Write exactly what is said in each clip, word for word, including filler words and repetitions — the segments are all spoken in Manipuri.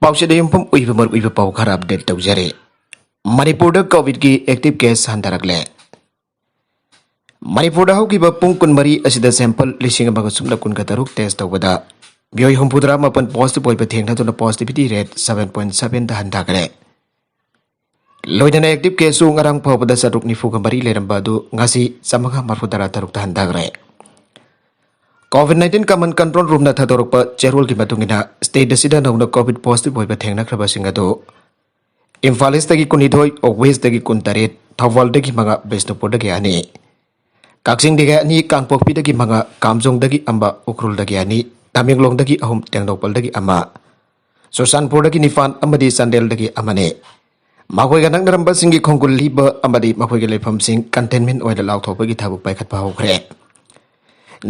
ꯄꯥꯎꯁꯤꯗ ꯌꯨꯝꯐꯝ ꯑꯣꯏꯕ ꯃꯔꯨꯑꯣꯏꯕ ꯄꯥꯎ ꯈꯔ ꯑꯞꯗꯦꯠ ꯇꯧꯖꯔꯤ꯫ ꯃꯅꯤꯄꯨꯔꯗ ꯀꯣꯚꯤꯗꯀꯤ ꯑꯦꯛꯇꯤꯚ ꯀꯦꯁ ꯍꯟꯊꯔꯛꯂꯦ꯫ ꯃꯅꯤꯄꯨꯔꯗ ꯍꯧꯈꯤꯕ ꯄꯨꯡ ꯀꯨꯟꯃꯔꯤ ꯑꯁꯤꯗ ꯁꯦꯝꯄꯜ ꯂꯤꯁꯤꯡ ꯑꯃꯒ ꯁꯨꯞꯅ ꯀꯨꯟꯒ ꯇꯔꯨꯛ ꯇꯦꯁ ꯇꯧꯕꯗ ꯃꯤꯑꯣꯏ ꯍꯨꯝꯐꯨꯇꯔꯥ ꯃꯥꯄꯟ ꯄꯣꯖꯤꯇꯤꯚ ꯑꯣꯏꯕ ꯊꯦꯡꯅꯗꯨꯅ ꯄꯣꯖꯤꯇꯤꯚꯤꯇꯤ ꯔꯦꯠ ꯁꯚꯦꯟ ꯄꯣꯏꯟꯠ ꯁꯚꯦꯟꯗ ꯍꯟꯊꯈ꯭ꯔꯦ꯫ ꯂꯣꯏꯅꯅ ꯑꯦꯛꯇꯤꯚ ꯀꯦꯁꯁꯨ ꯉꯔꯥꯡ ꯐꯥꯎꯕꯗ ꯆꯥꯇ꯭ꯔꯨꯛ ꯅꯤꯐꯨꯒ ꯃꯔꯤ ꯂꯩꯔꯝꯕ ꯑꯗꯨ ꯉꯁꯤ ꯆꯥꯝꯃꯉꯥ ꯃꯔꯤꯐꯨꯇꯔꯥ ꯇꯔꯨꯛꯇ ꯍꯟꯊꯈ꯭ꯔꯦ꯫ ꯀꯣꯚꯤꯗ ꯅꯥꯏꯟꯇꯤꯟ ꯀꯃꯟ ꯀꯟꯇ꯭ꯔꯣꯜ ꯔꯨꯝꯅ ꯊꯥꯗꯣꯔꯛꯄ ꯆꯦꯔꯣꯜꯒꯤ ꯃꯇꯨꯡ ꯏꯟꯅ, ꯁ꯭ꯇꯦꯠ ꯑꯁꯤꯗ ꯅꯧꯅ ꯀꯣꯚꯤꯗ ꯄꯣꯖꯤꯇꯤꯚ ꯑꯣꯏꯕ ꯊꯦꯡꯅꯈ꯭ꯔꯕꯁꯤꯡ ꯑꯗꯨ ꯏꯝꯐꯥꯜ ꯏꯁꯇꯒꯤ ꯀꯨꯟꯅꯤꯊꯣꯏ, ꯋꯦꯁꯇꯒꯤ ꯀꯨꯟꯇꯔꯦꯠ, ꯊꯧꯕꯥꯜꯗꯒꯤ ꯃꯉꯥ, ꯕꯤꯁꯅꯨꯄꯨꯔꯗꯒꯤ ꯑꯅꯤ, ꯀꯛꯆꯤꯡꯗꯒꯤ ꯑꯅꯤ, ꯀꯥꯡꯄꯣꯛꯄꯤꯗꯒꯤ ꯃꯉꯥ, ꯀꯥꯝꯖꯣꯡꯗꯒꯤ ꯑꯃ, ꯎꯈ꯭ꯔꯨꯜꯗꯒꯤ ꯑꯅꯤ, ꯇꯃꯦꯡꯂꯣꯡꯗꯒꯤ ꯑꯍꯨꯝ, ꯇꯦꯡꯅꯧꯄꯜꯗꯒꯤ ꯑꯃ, ꯆꯨꯔꯆꯥꯟꯄꯨꯔꯗꯒꯤ ꯅꯤꯄꯥꯟ ꯑꯃꯗꯤ ꯆꯥꯟꯗꯦꯜꯗꯒꯤ ꯑꯃꯅꯤ꯫ ꯃꯈꯣꯏꯒ ꯅꯛꯅꯔꯝꯕꯁꯤꯡꯒꯤ ꯈꯣꯡꯒꯨꯜ ꯂꯤꯕ ꯑꯃꯗꯤ ꯃꯈꯣꯏꯒꯤ ꯂꯩꯐꯝꯁꯤꯡ ꯀꯟꯇꯦꯟꯃꯦꯟ ꯑꯣꯏꯅ ꯂꯥꯎꯊꯣꯛꯄꯒꯤ ꯊꯕꯛ ꯄꯥꯏꯈꯠꯄ ꯍꯧꯈ꯭ꯔꯦ꯫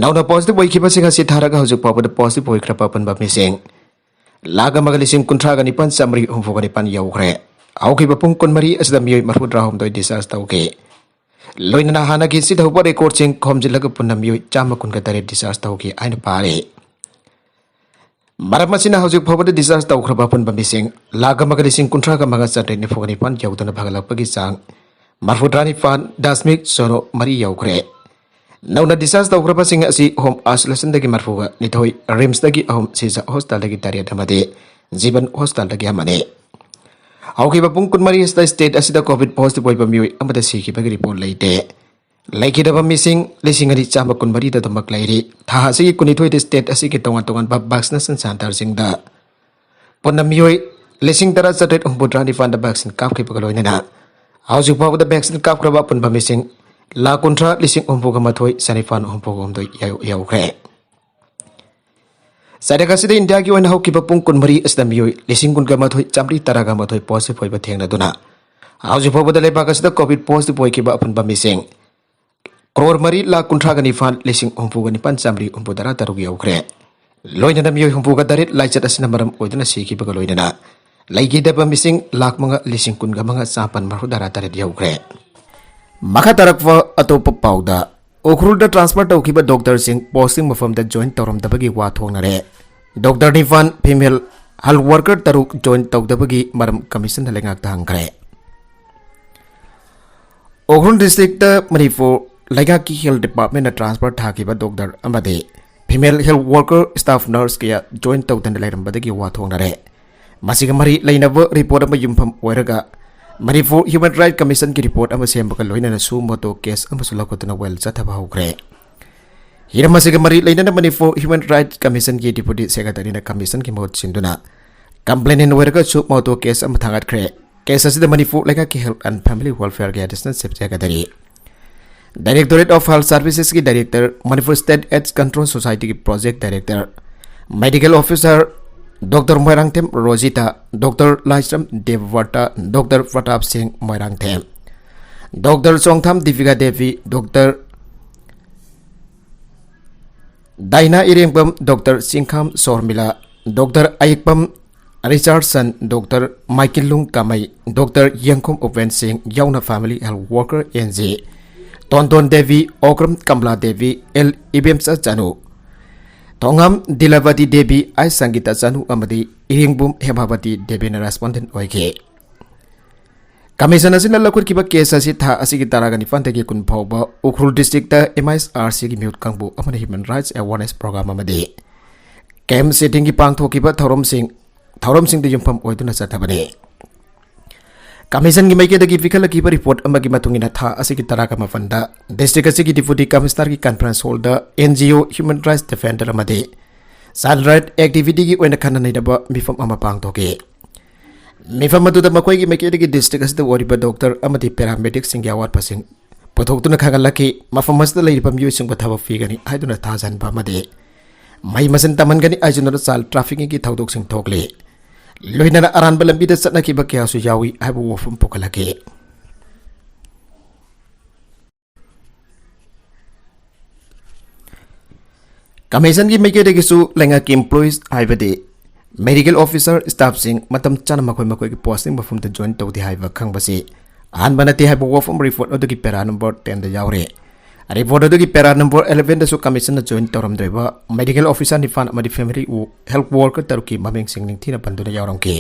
ꯅꯧꯅ ꯄꯣꯖꯤꯇꯤꯚ ꯑꯣꯏꯈꯤꯕꯁꯤꯡ ꯑꯁꯤ ꯊꯥꯔꯒ ꯍꯧꯖꯤꯛ ꯐꯥꯎꯕꯗ ꯄꯣꯖꯤꯇꯤꯚ ꯑꯣꯏꯈ꯭ꯔꯕ ꯑꯄꯨꯟꯕ ꯃꯤꯁꯤꯡ ꯂꯥꯈ ꯑꯃꯒ ꯂꯤꯁꯤꯡ ꯀꯨꯟꯊ꯭ꯔꯥꯒ ꯅꯤꯄꯥꯟ ꯆꯥꯃꯔꯤ ꯍꯨꯝꯐꯨꯒ ꯅꯤꯄꯥꯟ ꯌꯧꯈ꯭ꯔꯦ꯫ ꯍꯧꯈꯤꯕ ꯄꯨꯡ ꯀꯨꯟꯃꯔꯤ ꯑꯁꯤꯗ ꯃꯤꯑꯣꯏ ꯃꯔꯤꯐꯨꯇꯔꯥꯍꯨꯝꯗꯣꯏ ꯗꯤꯁꯆꯥꯔꯖ ꯇꯧꯈꯤ꯫ ꯂꯣꯏꯅꯅ ꯍꯥꯟꯅꯒꯤ ꯁꯤꯊꯧꯕ ꯔꯦꯀꯣꯔꯗꯁꯤꯡ ꯈꯣꯝꯖꯤꯜꯂꯒ ꯄꯨꯟꯅ ꯃꯤꯑꯣꯏ ꯆꯥꯝꯃ ꯀꯨꯟꯒ ꯇꯔꯦꯠ ꯗꯤꯁꯆꯥꯔꯖ ꯇꯧꯈꯤ ꯍꯥꯏꯅ ꯄꯥꯔꯤ꯫ ꯃꯔꯝ ꯑꯁꯤꯅ ꯍꯧꯖꯤꯛ ꯐꯥꯎꯕꯗ ꯗꯤꯁꯆꯥꯔꯖ ꯇꯧꯈ꯭ꯔꯕ ꯑꯄꯨꯟꯕ ꯃꯤꯁꯤꯡ ꯂꯥꯈ ꯑꯃꯒ ꯂꯤꯁꯤꯡ ꯀꯨꯟꯊ꯭ꯔꯥꯒ ꯃꯉꯥ ꯆꯥꯇ꯭ꯔꯦꯠ ꯅꯤꯐꯨꯒ ꯅꯤꯄꯥꯟ ꯌꯧꯗꯨꯅ ꯐꯒꯠꯂꯛꯄꯒꯤ ꯆꯥꯡ ꯃꯔꯤꯐꯨꯇꯔꯥ ꯅꯤꯄꯥꯟ ꯗꯁꯃꯤꯛ ꯁꯤꯅꯣ ꯃꯔꯤ ꯌꯧꯈ꯭ꯔꯦ꯫ ꯅꯧꯅ ꯗꯤꯁꯆꯥꯔꯖ ꯇꯧꯈ꯭ꯔꯕꯁꯤꯡ ꯑꯁꯤ ꯍꯣꯝ ꯑꯥꯏꯁꯣꯂꯦꯁꯟꯗꯒꯤ ꯃꯔꯤꯐꯨꯒ ꯅꯤꯊꯣꯏ, ꯔꯤꯝꯁꯇꯒꯤ ꯑꯍꯨꯝ, ꯁꯤꯖ ꯍꯣꯁꯄꯤꯇꯥꯜꯗꯒꯤ ꯇꯔꯦꯠ ꯑꯃꯗꯤ ꯖꯤꯕꯟ ꯍꯣꯁꯄꯤꯇꯥꯜꯗꯒꯤ ꯑꯃꯅꯤ꯫ ꯍꯧꯈꯤꯕ ꯄꯨꯡ ꯀꯨꯟꯃꯔꯤ ꯑꯁꯤꯗ ꯁ꯭ꯇꯦꯠ ꯑꯁꯤꯗ ꯀꯣꯚꯤꯗ ꯄꯣꯖꯤꯇꯤꯚ ꯑꯣꯏꯕ ꯃꯤꯑꯣꯏ ꯑꯃꯠꯇ ꯁꯤꯈꯤꯕꯒꯤ ꯔꯤꯄꯣꯔꯠ ꯂꯩꯇꯦ꯫ ꯂꯩꯈꯤꯗꯕ ꯃꯤꯁꯤꯡ ꯂꯤꯁꯤꯡ ꯑꯅꯤ ꯆꯥꯝꯃ ꯀꯨꯟꯃꯔꯤꯗ ꯑꯗꯨꯃꯛ ꯂꯩꯔꯤ꯫ ꯊꯥ ꯑꯁꯤꯒꯤ ꯀꯨꯟꯅꯤꯊꯣꯏꯗ ꯁ꯭ꯇꯦꯠ ꯑꯁꯤꯒꯤ ꯇꯣꯉꯥꯟ ꯇꯣꯉꯥꯟꯕ ꯚꯦꯛꯁꯤꯅꯦꯁꯟ ꯁꯦꯟꯇꯔꯁꯤꯡꯗ ꯄꯨꯟꯅ ꯃꯤꯑꯣꯏ ꯂꯤꯁꯤꯡ ꯇꯔꯥ ꯆꯥꯇ꯭ꯔꯦꯠ ꯍꯨꯝꯐꯨꯇꯔꯥ ꯅꯤꯄꯥꯟꯗ ꯚꯦꯛꯁꯤꯟ ꯀꯥꯞꯈꯤꯕꯒ ꯂꯣꯏꯅꯅ ꯍꯧꯖꯤꯛ ꯐꯥꯎꯕꯗ ꯚꯦꯛꯁꯤꯟ ꯀꯥꯞꯈ꯭ꯔꯕ ꯑꯄꯨꯟꯕ ꯃꯤꯁꯤꯡ ꯂꯥꯈ ꯀꯨꯟꯊ꯭ꯔꯥ ꯂꯤꯁꯤꯡ ꯍꯨꯝꯐꯨꯒ ꯃꯥꯊꯣꯏ ꯆꯥꯅꯤꯄꯥꯟ ꯍꯨꯝꯐꯨꯒ ꯍꯨꯝꯗꯣꯏ ꯌꯧ-, ꯌꯧꯈ꯭ꯔꯦ꯫ ꯆꯩꯔꯥꯛ ꯑꯁꯤꯗ ꯏꯟꯗꯤꯌꯥꯒꯤ ꯑꯣꯏꯅ ꯍꯧꯈꯤꯕ ꯄꯨꯡ ꯀꯨꯟꯃꯔꯤ ꯑꯁꯤꯗ ꯃꯤꯑꯣꯏ ꯂꯤꯁꯤꯡ ꯀꯨꯟꯒ ꯃꯥꯊꯣꯏ ꯆꯥꯃꯔꯤ ꯇꯔꯥꯒ ꯃꯥꯊꯣꯏ ꯄꯣꯖꯤꯇꯤꯚ ꯑꯣꯏꯕ ꯊꯦꯡꯅꯗꯨꯅ ꯍꯧꯖꯤꯛ ꯐꯥꯎꯕꯗ ꯂꯩꯕꯥꯛ ꯑꯁꯤꯗ ꯀꯣꯚꯤꯗ ꯄꯣꯖꯤꯇꯤꯚ ꯑꯣꯏꯈꯤꯕ ꯑꯄꯨꯟꯕ ꯃꯤꯁꯤꯡ ꯀ꯭ꯔꯣꯔ ꯃꯔꯤ ꯂꯥꯈ ꯀꯨꯟꯊ꯭ꯔꯥꯒ ꯅꯤꯄꯥꯟ ꯂꯤꯁꯤꯡ ꯍꯨꯝꯐꯨꯒ ꯅꯤꯄꯥꯟ ꯆꯥꯃꯔꯤ ꯍꯨꯝꯐꯨꯇꯔꯥ ꯇꯔꯨꯛ ꯌꯧꯈ꯭ꯔꯦ꯫ ꯂꯣꯏꯅꯅ ꯃꯤꯑꯣꯏ ꯍꯨꯝꯐꯨꯒ ꯇꯔꯦꯠ ꯂꯥꯏꯆꯠ ꯑꯁꯤꯅ ꯃꯔꯝ ꯑꯣꯏꯗꯨꯅ ꯁꯤꯈꯤꯕꯒ ꯂꯣꯏꯅꯅ ꯂꯩꯈꯤꯗꯕ ꯃꯤꯁꯤꯡ ꯂꯥꯈ ꯃꯉꯥ ꯂꯤꯁꯤꯡ ꯀꯨꯟꯒ ꯃꯉꯥ ꯆꯥꯃꯥꯄꯟ ꯃꯔꯤꯐꯨꯇꯔꯥ ꯇꯔꯦꯠ ꯌꯧꯈ꯭ꯔꯦ꯫ ꯃꯈꯥ ꯇꯥꯔꯛꯄ ꯑꯇꯣꯞꯄ ꯄꯥꯎꯗ, ꯎꯈ꯭ꯔꯨꯜꯗ ꯇ꯭ꯔꯥꯟꯁꯐꯔ ꯇꯧꯈꯤꯕ ꯗꯣꯛꯇꯔꯁꯤꯡ ꯄꯣꯁꯇꯤꯡ ꯃꯐꯝꯗ ꯖꯣꯏꯟ ꯇꯧꯔꯝꯗꯕꯒꯤ ꯋꯥ ꯊꯣꯛꯅꯔꯦ꯫ ꯗꯣꯛꯇꯔ ꯅꯤꯄꯥꯟ ꯐꯤꯃꯦꯜ ꯍꯦꯜꯊ ꯋꯥꯔꯀꯔ ꯇꯔꯨꯛ ꯖꯣꯏꯟ ꯇꯧꯗꯕꯒꯤ ꯃꯔꯝ ꯀꯃꯤꯁꯟꯅ ꯂꯩꯉꯥꯛꯇ ꯍꯪꯈ꯭ꯔꯦ꯫ ꯎꯈ꯭ꯔꯨꯜ ꯗꯤꯁꯇ꯭ꯔꯤꯛꯇ ꯃꯅꯤꯄꯨꯔ ꯂꯩꯉꯥꯛꯀꯤ ꯍꯦꯜꯊ ꯗꯤꯄꯥꯔꯠꯃꯦꯟꯅ ꯇ꯭ꯔꯥꯟꯁꯐꯔ ꯊꯥꯈꯤꯕ ꯗꯣꯛꯇꯔ ꯑꯃꯗꯤ female health worker staff nurse ꯀꯌꯥ ꯖꯣꯏꯟ ꯇꯧꯗꯅ ꯂꯩꯔꯝꯕꯗꯒꯤ ꯋꯥ ꯊꯣꯛꯅꯔꯦ꯫ ꯃꯁꯤꯒ ꯃꯔꯤ ꯂꯩꯅꯕ ꯔꯤꯄꯣꯔꯠ ꯑꯃ ꯌꯨꯝꯐꯝ ꯑꯣꯏꯔꯒ ꯃꯅꯤꯄꯨꯔ ꯍ꯭ꯌꯨꯃꯦꯟ ꯔꯥꯏꯠ ꯀꯃꯤꯁꯟꯒꯤ ꯔꯤꯄꯣꯔꯠ ꯑꯃ ꯁꯦꯝꯕꯒ ꯂꯣꯏꯅꯅ ꯁꯨ ꯃꯣꯇꯣ ꯀꯦꯁ ꯑꯃꯁꯨ ꯂꯧꯈꯠꯇꯨꯅ ꯋꯥꯌꯦꯜ ꯆꯠꯊꯕ ꯍꯧꯈ꯭ꯔꯦ꯫ ꯍꯤꯔꯝ ꯑꯁꯤꯒ ꯃꯔꯤ ꯂꯩꯅꯅ ꯃꯅꯤꯄꯨꯔ ꯍ꯭ꯌꯨꯃꯦꯟ ꯔꯥꯏꯠ ꯀꯃꯤꯁꯟꯒꯤ ꯗꯤꯄꯨꯇꯤ ꯁꯦꯀ꯭ꯔꯦꯇꯔꯤꯅ ꯀꯃꯤꯁꯟꯒꯤ ꯃꯍꯨꯠ ꯁꯤꯟꯗꯨꯅ ꯀꯝꯄ꯭ꯂꯦꯅꯦꯟ ꯑꯣꯏꯔꯒ ꯁꯨ ꯃꯣꯇꯣ ꯀꯦꯁ ꯑꯃ ꯊꯥꯡꯒꯠꯈ꯭ꯔꯦ꯫ ꯀꯦꯁ ꯑꯁꯤꯗ ꯃꯅꯤꯄꯨꯔ ꯂꯩꯉꯥꯛꯀꯤ ꯍꯦꯜꯊ ꯑꯦꯟꯗ ꯐꯦꯃꯤꯂꯤ ꯋꯦꯜꯐꯤꯌꯔꯒꯤ additional chief secretary, directorate of health ꯁꯔꯚꯤꯁꯦꯁꯀꯤ director, Manipur state AIDS control ꯁꯣꯁꯥꯏꯇꯤꯒꯤ project director, medical officer doctor Moirangthem Rojita, doctor Laisram Debabrata, doctor Pratap Singh Moirangthem, doctor Chongtham Deepika Devi, doctor Diana Irengbam, doctor Chingkham Sharmila, doctor Ayekpam Richardson, doctor Maikillung Kamei, doctor Yengkhom Upen Singh ꯌꯥꯎꯅ family health worker N J Tondon Devi, Okram Kamala Devi, L Ibemcha Chanu, ꯊꯣꯉꯥꯝ ꯗꯤꯂꯥꯕꯇꯤ ꯗꯦꯕꯤ, ꯑꯥꯏ ꯁꯪꯒꯤꯇꯥ ꯆꯅꯨ ꯑꯃꯗꯤ ꯏꯔꯦꯡꯕꯨꯝ ꯍꯦꯃꯥꯕꯇꯤ ꯗꯦꯕꯤꯅ ꯔꯦꯁꯄꯣꯟꯗꯦꯟ ꯑꯣꯏꯈꯤ꯫ ꯀꯃꯤꯁꯟ ꯑꯁꯤꯅ ꯂꯧꯈꯠꯈꯤꯕ ꯀꯦꯁ ꯑꯁꯤ ꯊꯥ ꯑꯁꯤꯒꯤ ꯇꯔꯥꯒ ꯅꯤꯄꯥꯟꯗꯒꯤ ꯀꯨꯟ ꯐꯥꯎꯕ ꯎꯈ꯭ꯔꯨꯜ ꯗꯤꯁꯇ꯭ꯔꯤꯛꯇ ꯑꯦꯝ ꯑꯥꯏ ꯑꯥꯔ ꯁꯤꯒꯤ ꯃꯤꯍꯨꯠ ꯀꯥꯡꯕꯨ ꯑꯃꯅ ꯍ꯭ꯌꯨꯃꯦꯟ ꯔꯥꯏꯠꯁ ꯑꯦꯋꯥꯔꯅꯦꯁ ꯄ꯭ꯔꯣꯒ꯭ꯔꯥꯝ ꯑꯃꯗꯤ ꯀꯦꯝꯞ ꯁꯤꯇꯤꯡꯒꯤ ꯄꯥꯡꯊꯣꯛꯈꯤꯕ ꯊꯧꯔꯝꯁꯤꯡ, ꯊꯧꯔꯝꯁꯤꯡꯗ ꯌꯨꯝꯐꯝ ꯑꯣꯏꯗꯨꯅ ꯆꯠꯊꯕꯅꯤ꯫ ꯀꯃꯤꯁꯟꯒꯤ ꯃꯥꯏꯀꯩꯗꯒꯤ ꯄꯤꯈꯠꯂꯛꯈꯤꯕ ꯔꯤꯄꯣꯔꯠ ꯑꯃꯒꯤ ꯃꯇꯨꯡ ꯏꯟꯅ, ꯊꯥ ꯑꯁꯤꯒꯤ ꯇꯔꯥꯒ ꯃꯥꯄꯟꯗ ꯗꯤꯁꯇ꯭ꯔꯤꯛ ꯑꯁꯤꯒꯤ ꯗꯤꯄꯨꯇꯤ ꯀꯃꯤꯁꯅꯔꯒꯤ ꯀꯟꯐꯔꯦꯟꯁ ꯍꯣꯜꯗ and G O, human rights defender ꯑꯃꯗꯤ ꯆꯥꯏꯜꯗ ꯔꯥꯏꯠ ꯑꯦꯛꯇꯤꯚꯤꯁ꯭ꯠꯀꯤ ꯑꯣꯏꯅ ꯈꯟꯅ ꯅꯩꯅꯕ ꯃꯤꯐꯝ ꯑꯃ ꯄꯥꯡꯊꯣꯛꯈꯤ꯫ ꯃꯤꯐꯝ ꯑꯗꯨꯗ ꯃꯈꯣꯏꯒꯤ ꯃꯥꯏꯀꯩꯗꯒꯤ ꯗꯤꯁꯇ꯭ꯔꯤꯛ ꯑꯁꯤꯗ ꯑꯣꯏꯔꯤꯕ ꯗꯣꯛꯇꯔ ꯑꯃꯗꯤ ꯄꯦꯔꯥꯃꯦꯗꯤꯛꯁꯤꯡꯒꯤ ꯑꯋꯥꯠꯄꯁꯤꯡ ꯄꯨꯊꯣꯛꯇꯨꯅ ꯈꯪꯍꯜꯂꯛꯈꯤ꯫ ꯃꯐꯝ ꯑꯁꯤꯗ ꯂꯩꯔꯤꯕ ꯃꯤꯑꯣꯏꯁꯤꯡꯕꯨ ꯊꯕꯛ ꯄꯤꯒꯅꯤ ꯍꯥꯏꯗꯨꯅ ꯊꯥꯖꯍꯟꯕ ꯑꯃꯗꯤ ꯃꯍꯩ ꯃꯁꯤꯡ ꯇꯝꯍꯟꯒꯅꯤ ꯍꯥꯏꯗꯨꯅ ꯆꯥꯏꯜꯗ ꯇ꯭ꯔꯥꯐꯤꯀꯤꯡꯒꯤ ꯊꯧꯗꯣꯛꯁꯤꯡ ꯊꯣꯛꯂꯤ꯫ ꯂꯣꯏꯅꯅ ꯑꯔꯥꯟꯕ ꯂꯝꯕꯤꯗ ꯆꯠꯅꯈꯤꯕ ꯀꯌꯥꯁꯨ ꯌꯥꯎꯏ ꯍꯥꯏꯕ ꯋꯥꯐꯝ ꯄꯨꯈꯠꯂꯛꯈꯤ꯫ ꯀꯃꯤꯁꯟꯒꯤ ꯃꯥꯏꯀꯩꯗꯒꯤꯁꯨ ꯂꯩꯉꯥꯛꯀꯤ ꯏꯝꯄ꯭ꯂꯣꯌꯤꯁ, ꯍꯥꯏꯕꯗꯤ ꯃꯦꯗꯤꯀꯦꯜ ꯑꯣꯐꯤꯁꯔ, ꯁ꯭ꯇꯥꯐꯁꯤꯡ ꯃꯇꯝ ꯆꯥꯅ ꯃꯈꯣꯏ ꯃꯈꯣꯏꯒꯤ ꯄꯣꯁꯇꯤꯡ ꯃꯐꯝꯗ ꯖꯣꯏꯟ ꯇꯧꯗꯦ ꯍꯥꯏꯕ ꯈꯪꯕꯁꯤ ꯑꯍꯥꯟꯕ ꯅꯠꯇꯦ ꯍꯥꯏꯕ ꯋꯥꯐꯝ ꯔꯤꯄꯣꯔꯠ ꯑꯗꯨꯒꯤ ꯄꯦꯔꯥ ꯅꯝꯕꯔ ꯇꯦꯟꯗ ꯌꯥꯎꯔꯤ꯫ ꯔꯤꯄꯣꯔꯠ ꯑꯗꯨꯒꯤ ꯄꯦꯔꯥ ꯅꯝꯕꯔ ꯑꯦꯂꯦꯚꯦꯟꯗꯁꯨ ꯀꯃꯤꯁꯟꯅ ꯖꯣꯏꯟ ꯇꯧꯔꯝꯗ꯭ꯔꯤꯕ ꯃꯦꯗꯤꯀꯦꯜ ꯑꯣꯐꯤꯁꯥꯔ ꯅꯤꯄꯥꯟ ꯑꯃꯗꯤ ꯐꯦꯃꯤꯂꯤ ꯍꯦꯜꯊ ꯋꯥꯔꯀꯔ ꯇꯔꯨꯛꯀꯤ ꯃꯃꯤꯡꯁꯤꯡ ꯅꯤꯡꯊꯤꯅ ꯄꯟꯗꯨꯅ ꯌꯥꯎꯔꯝꯈꯤ꯫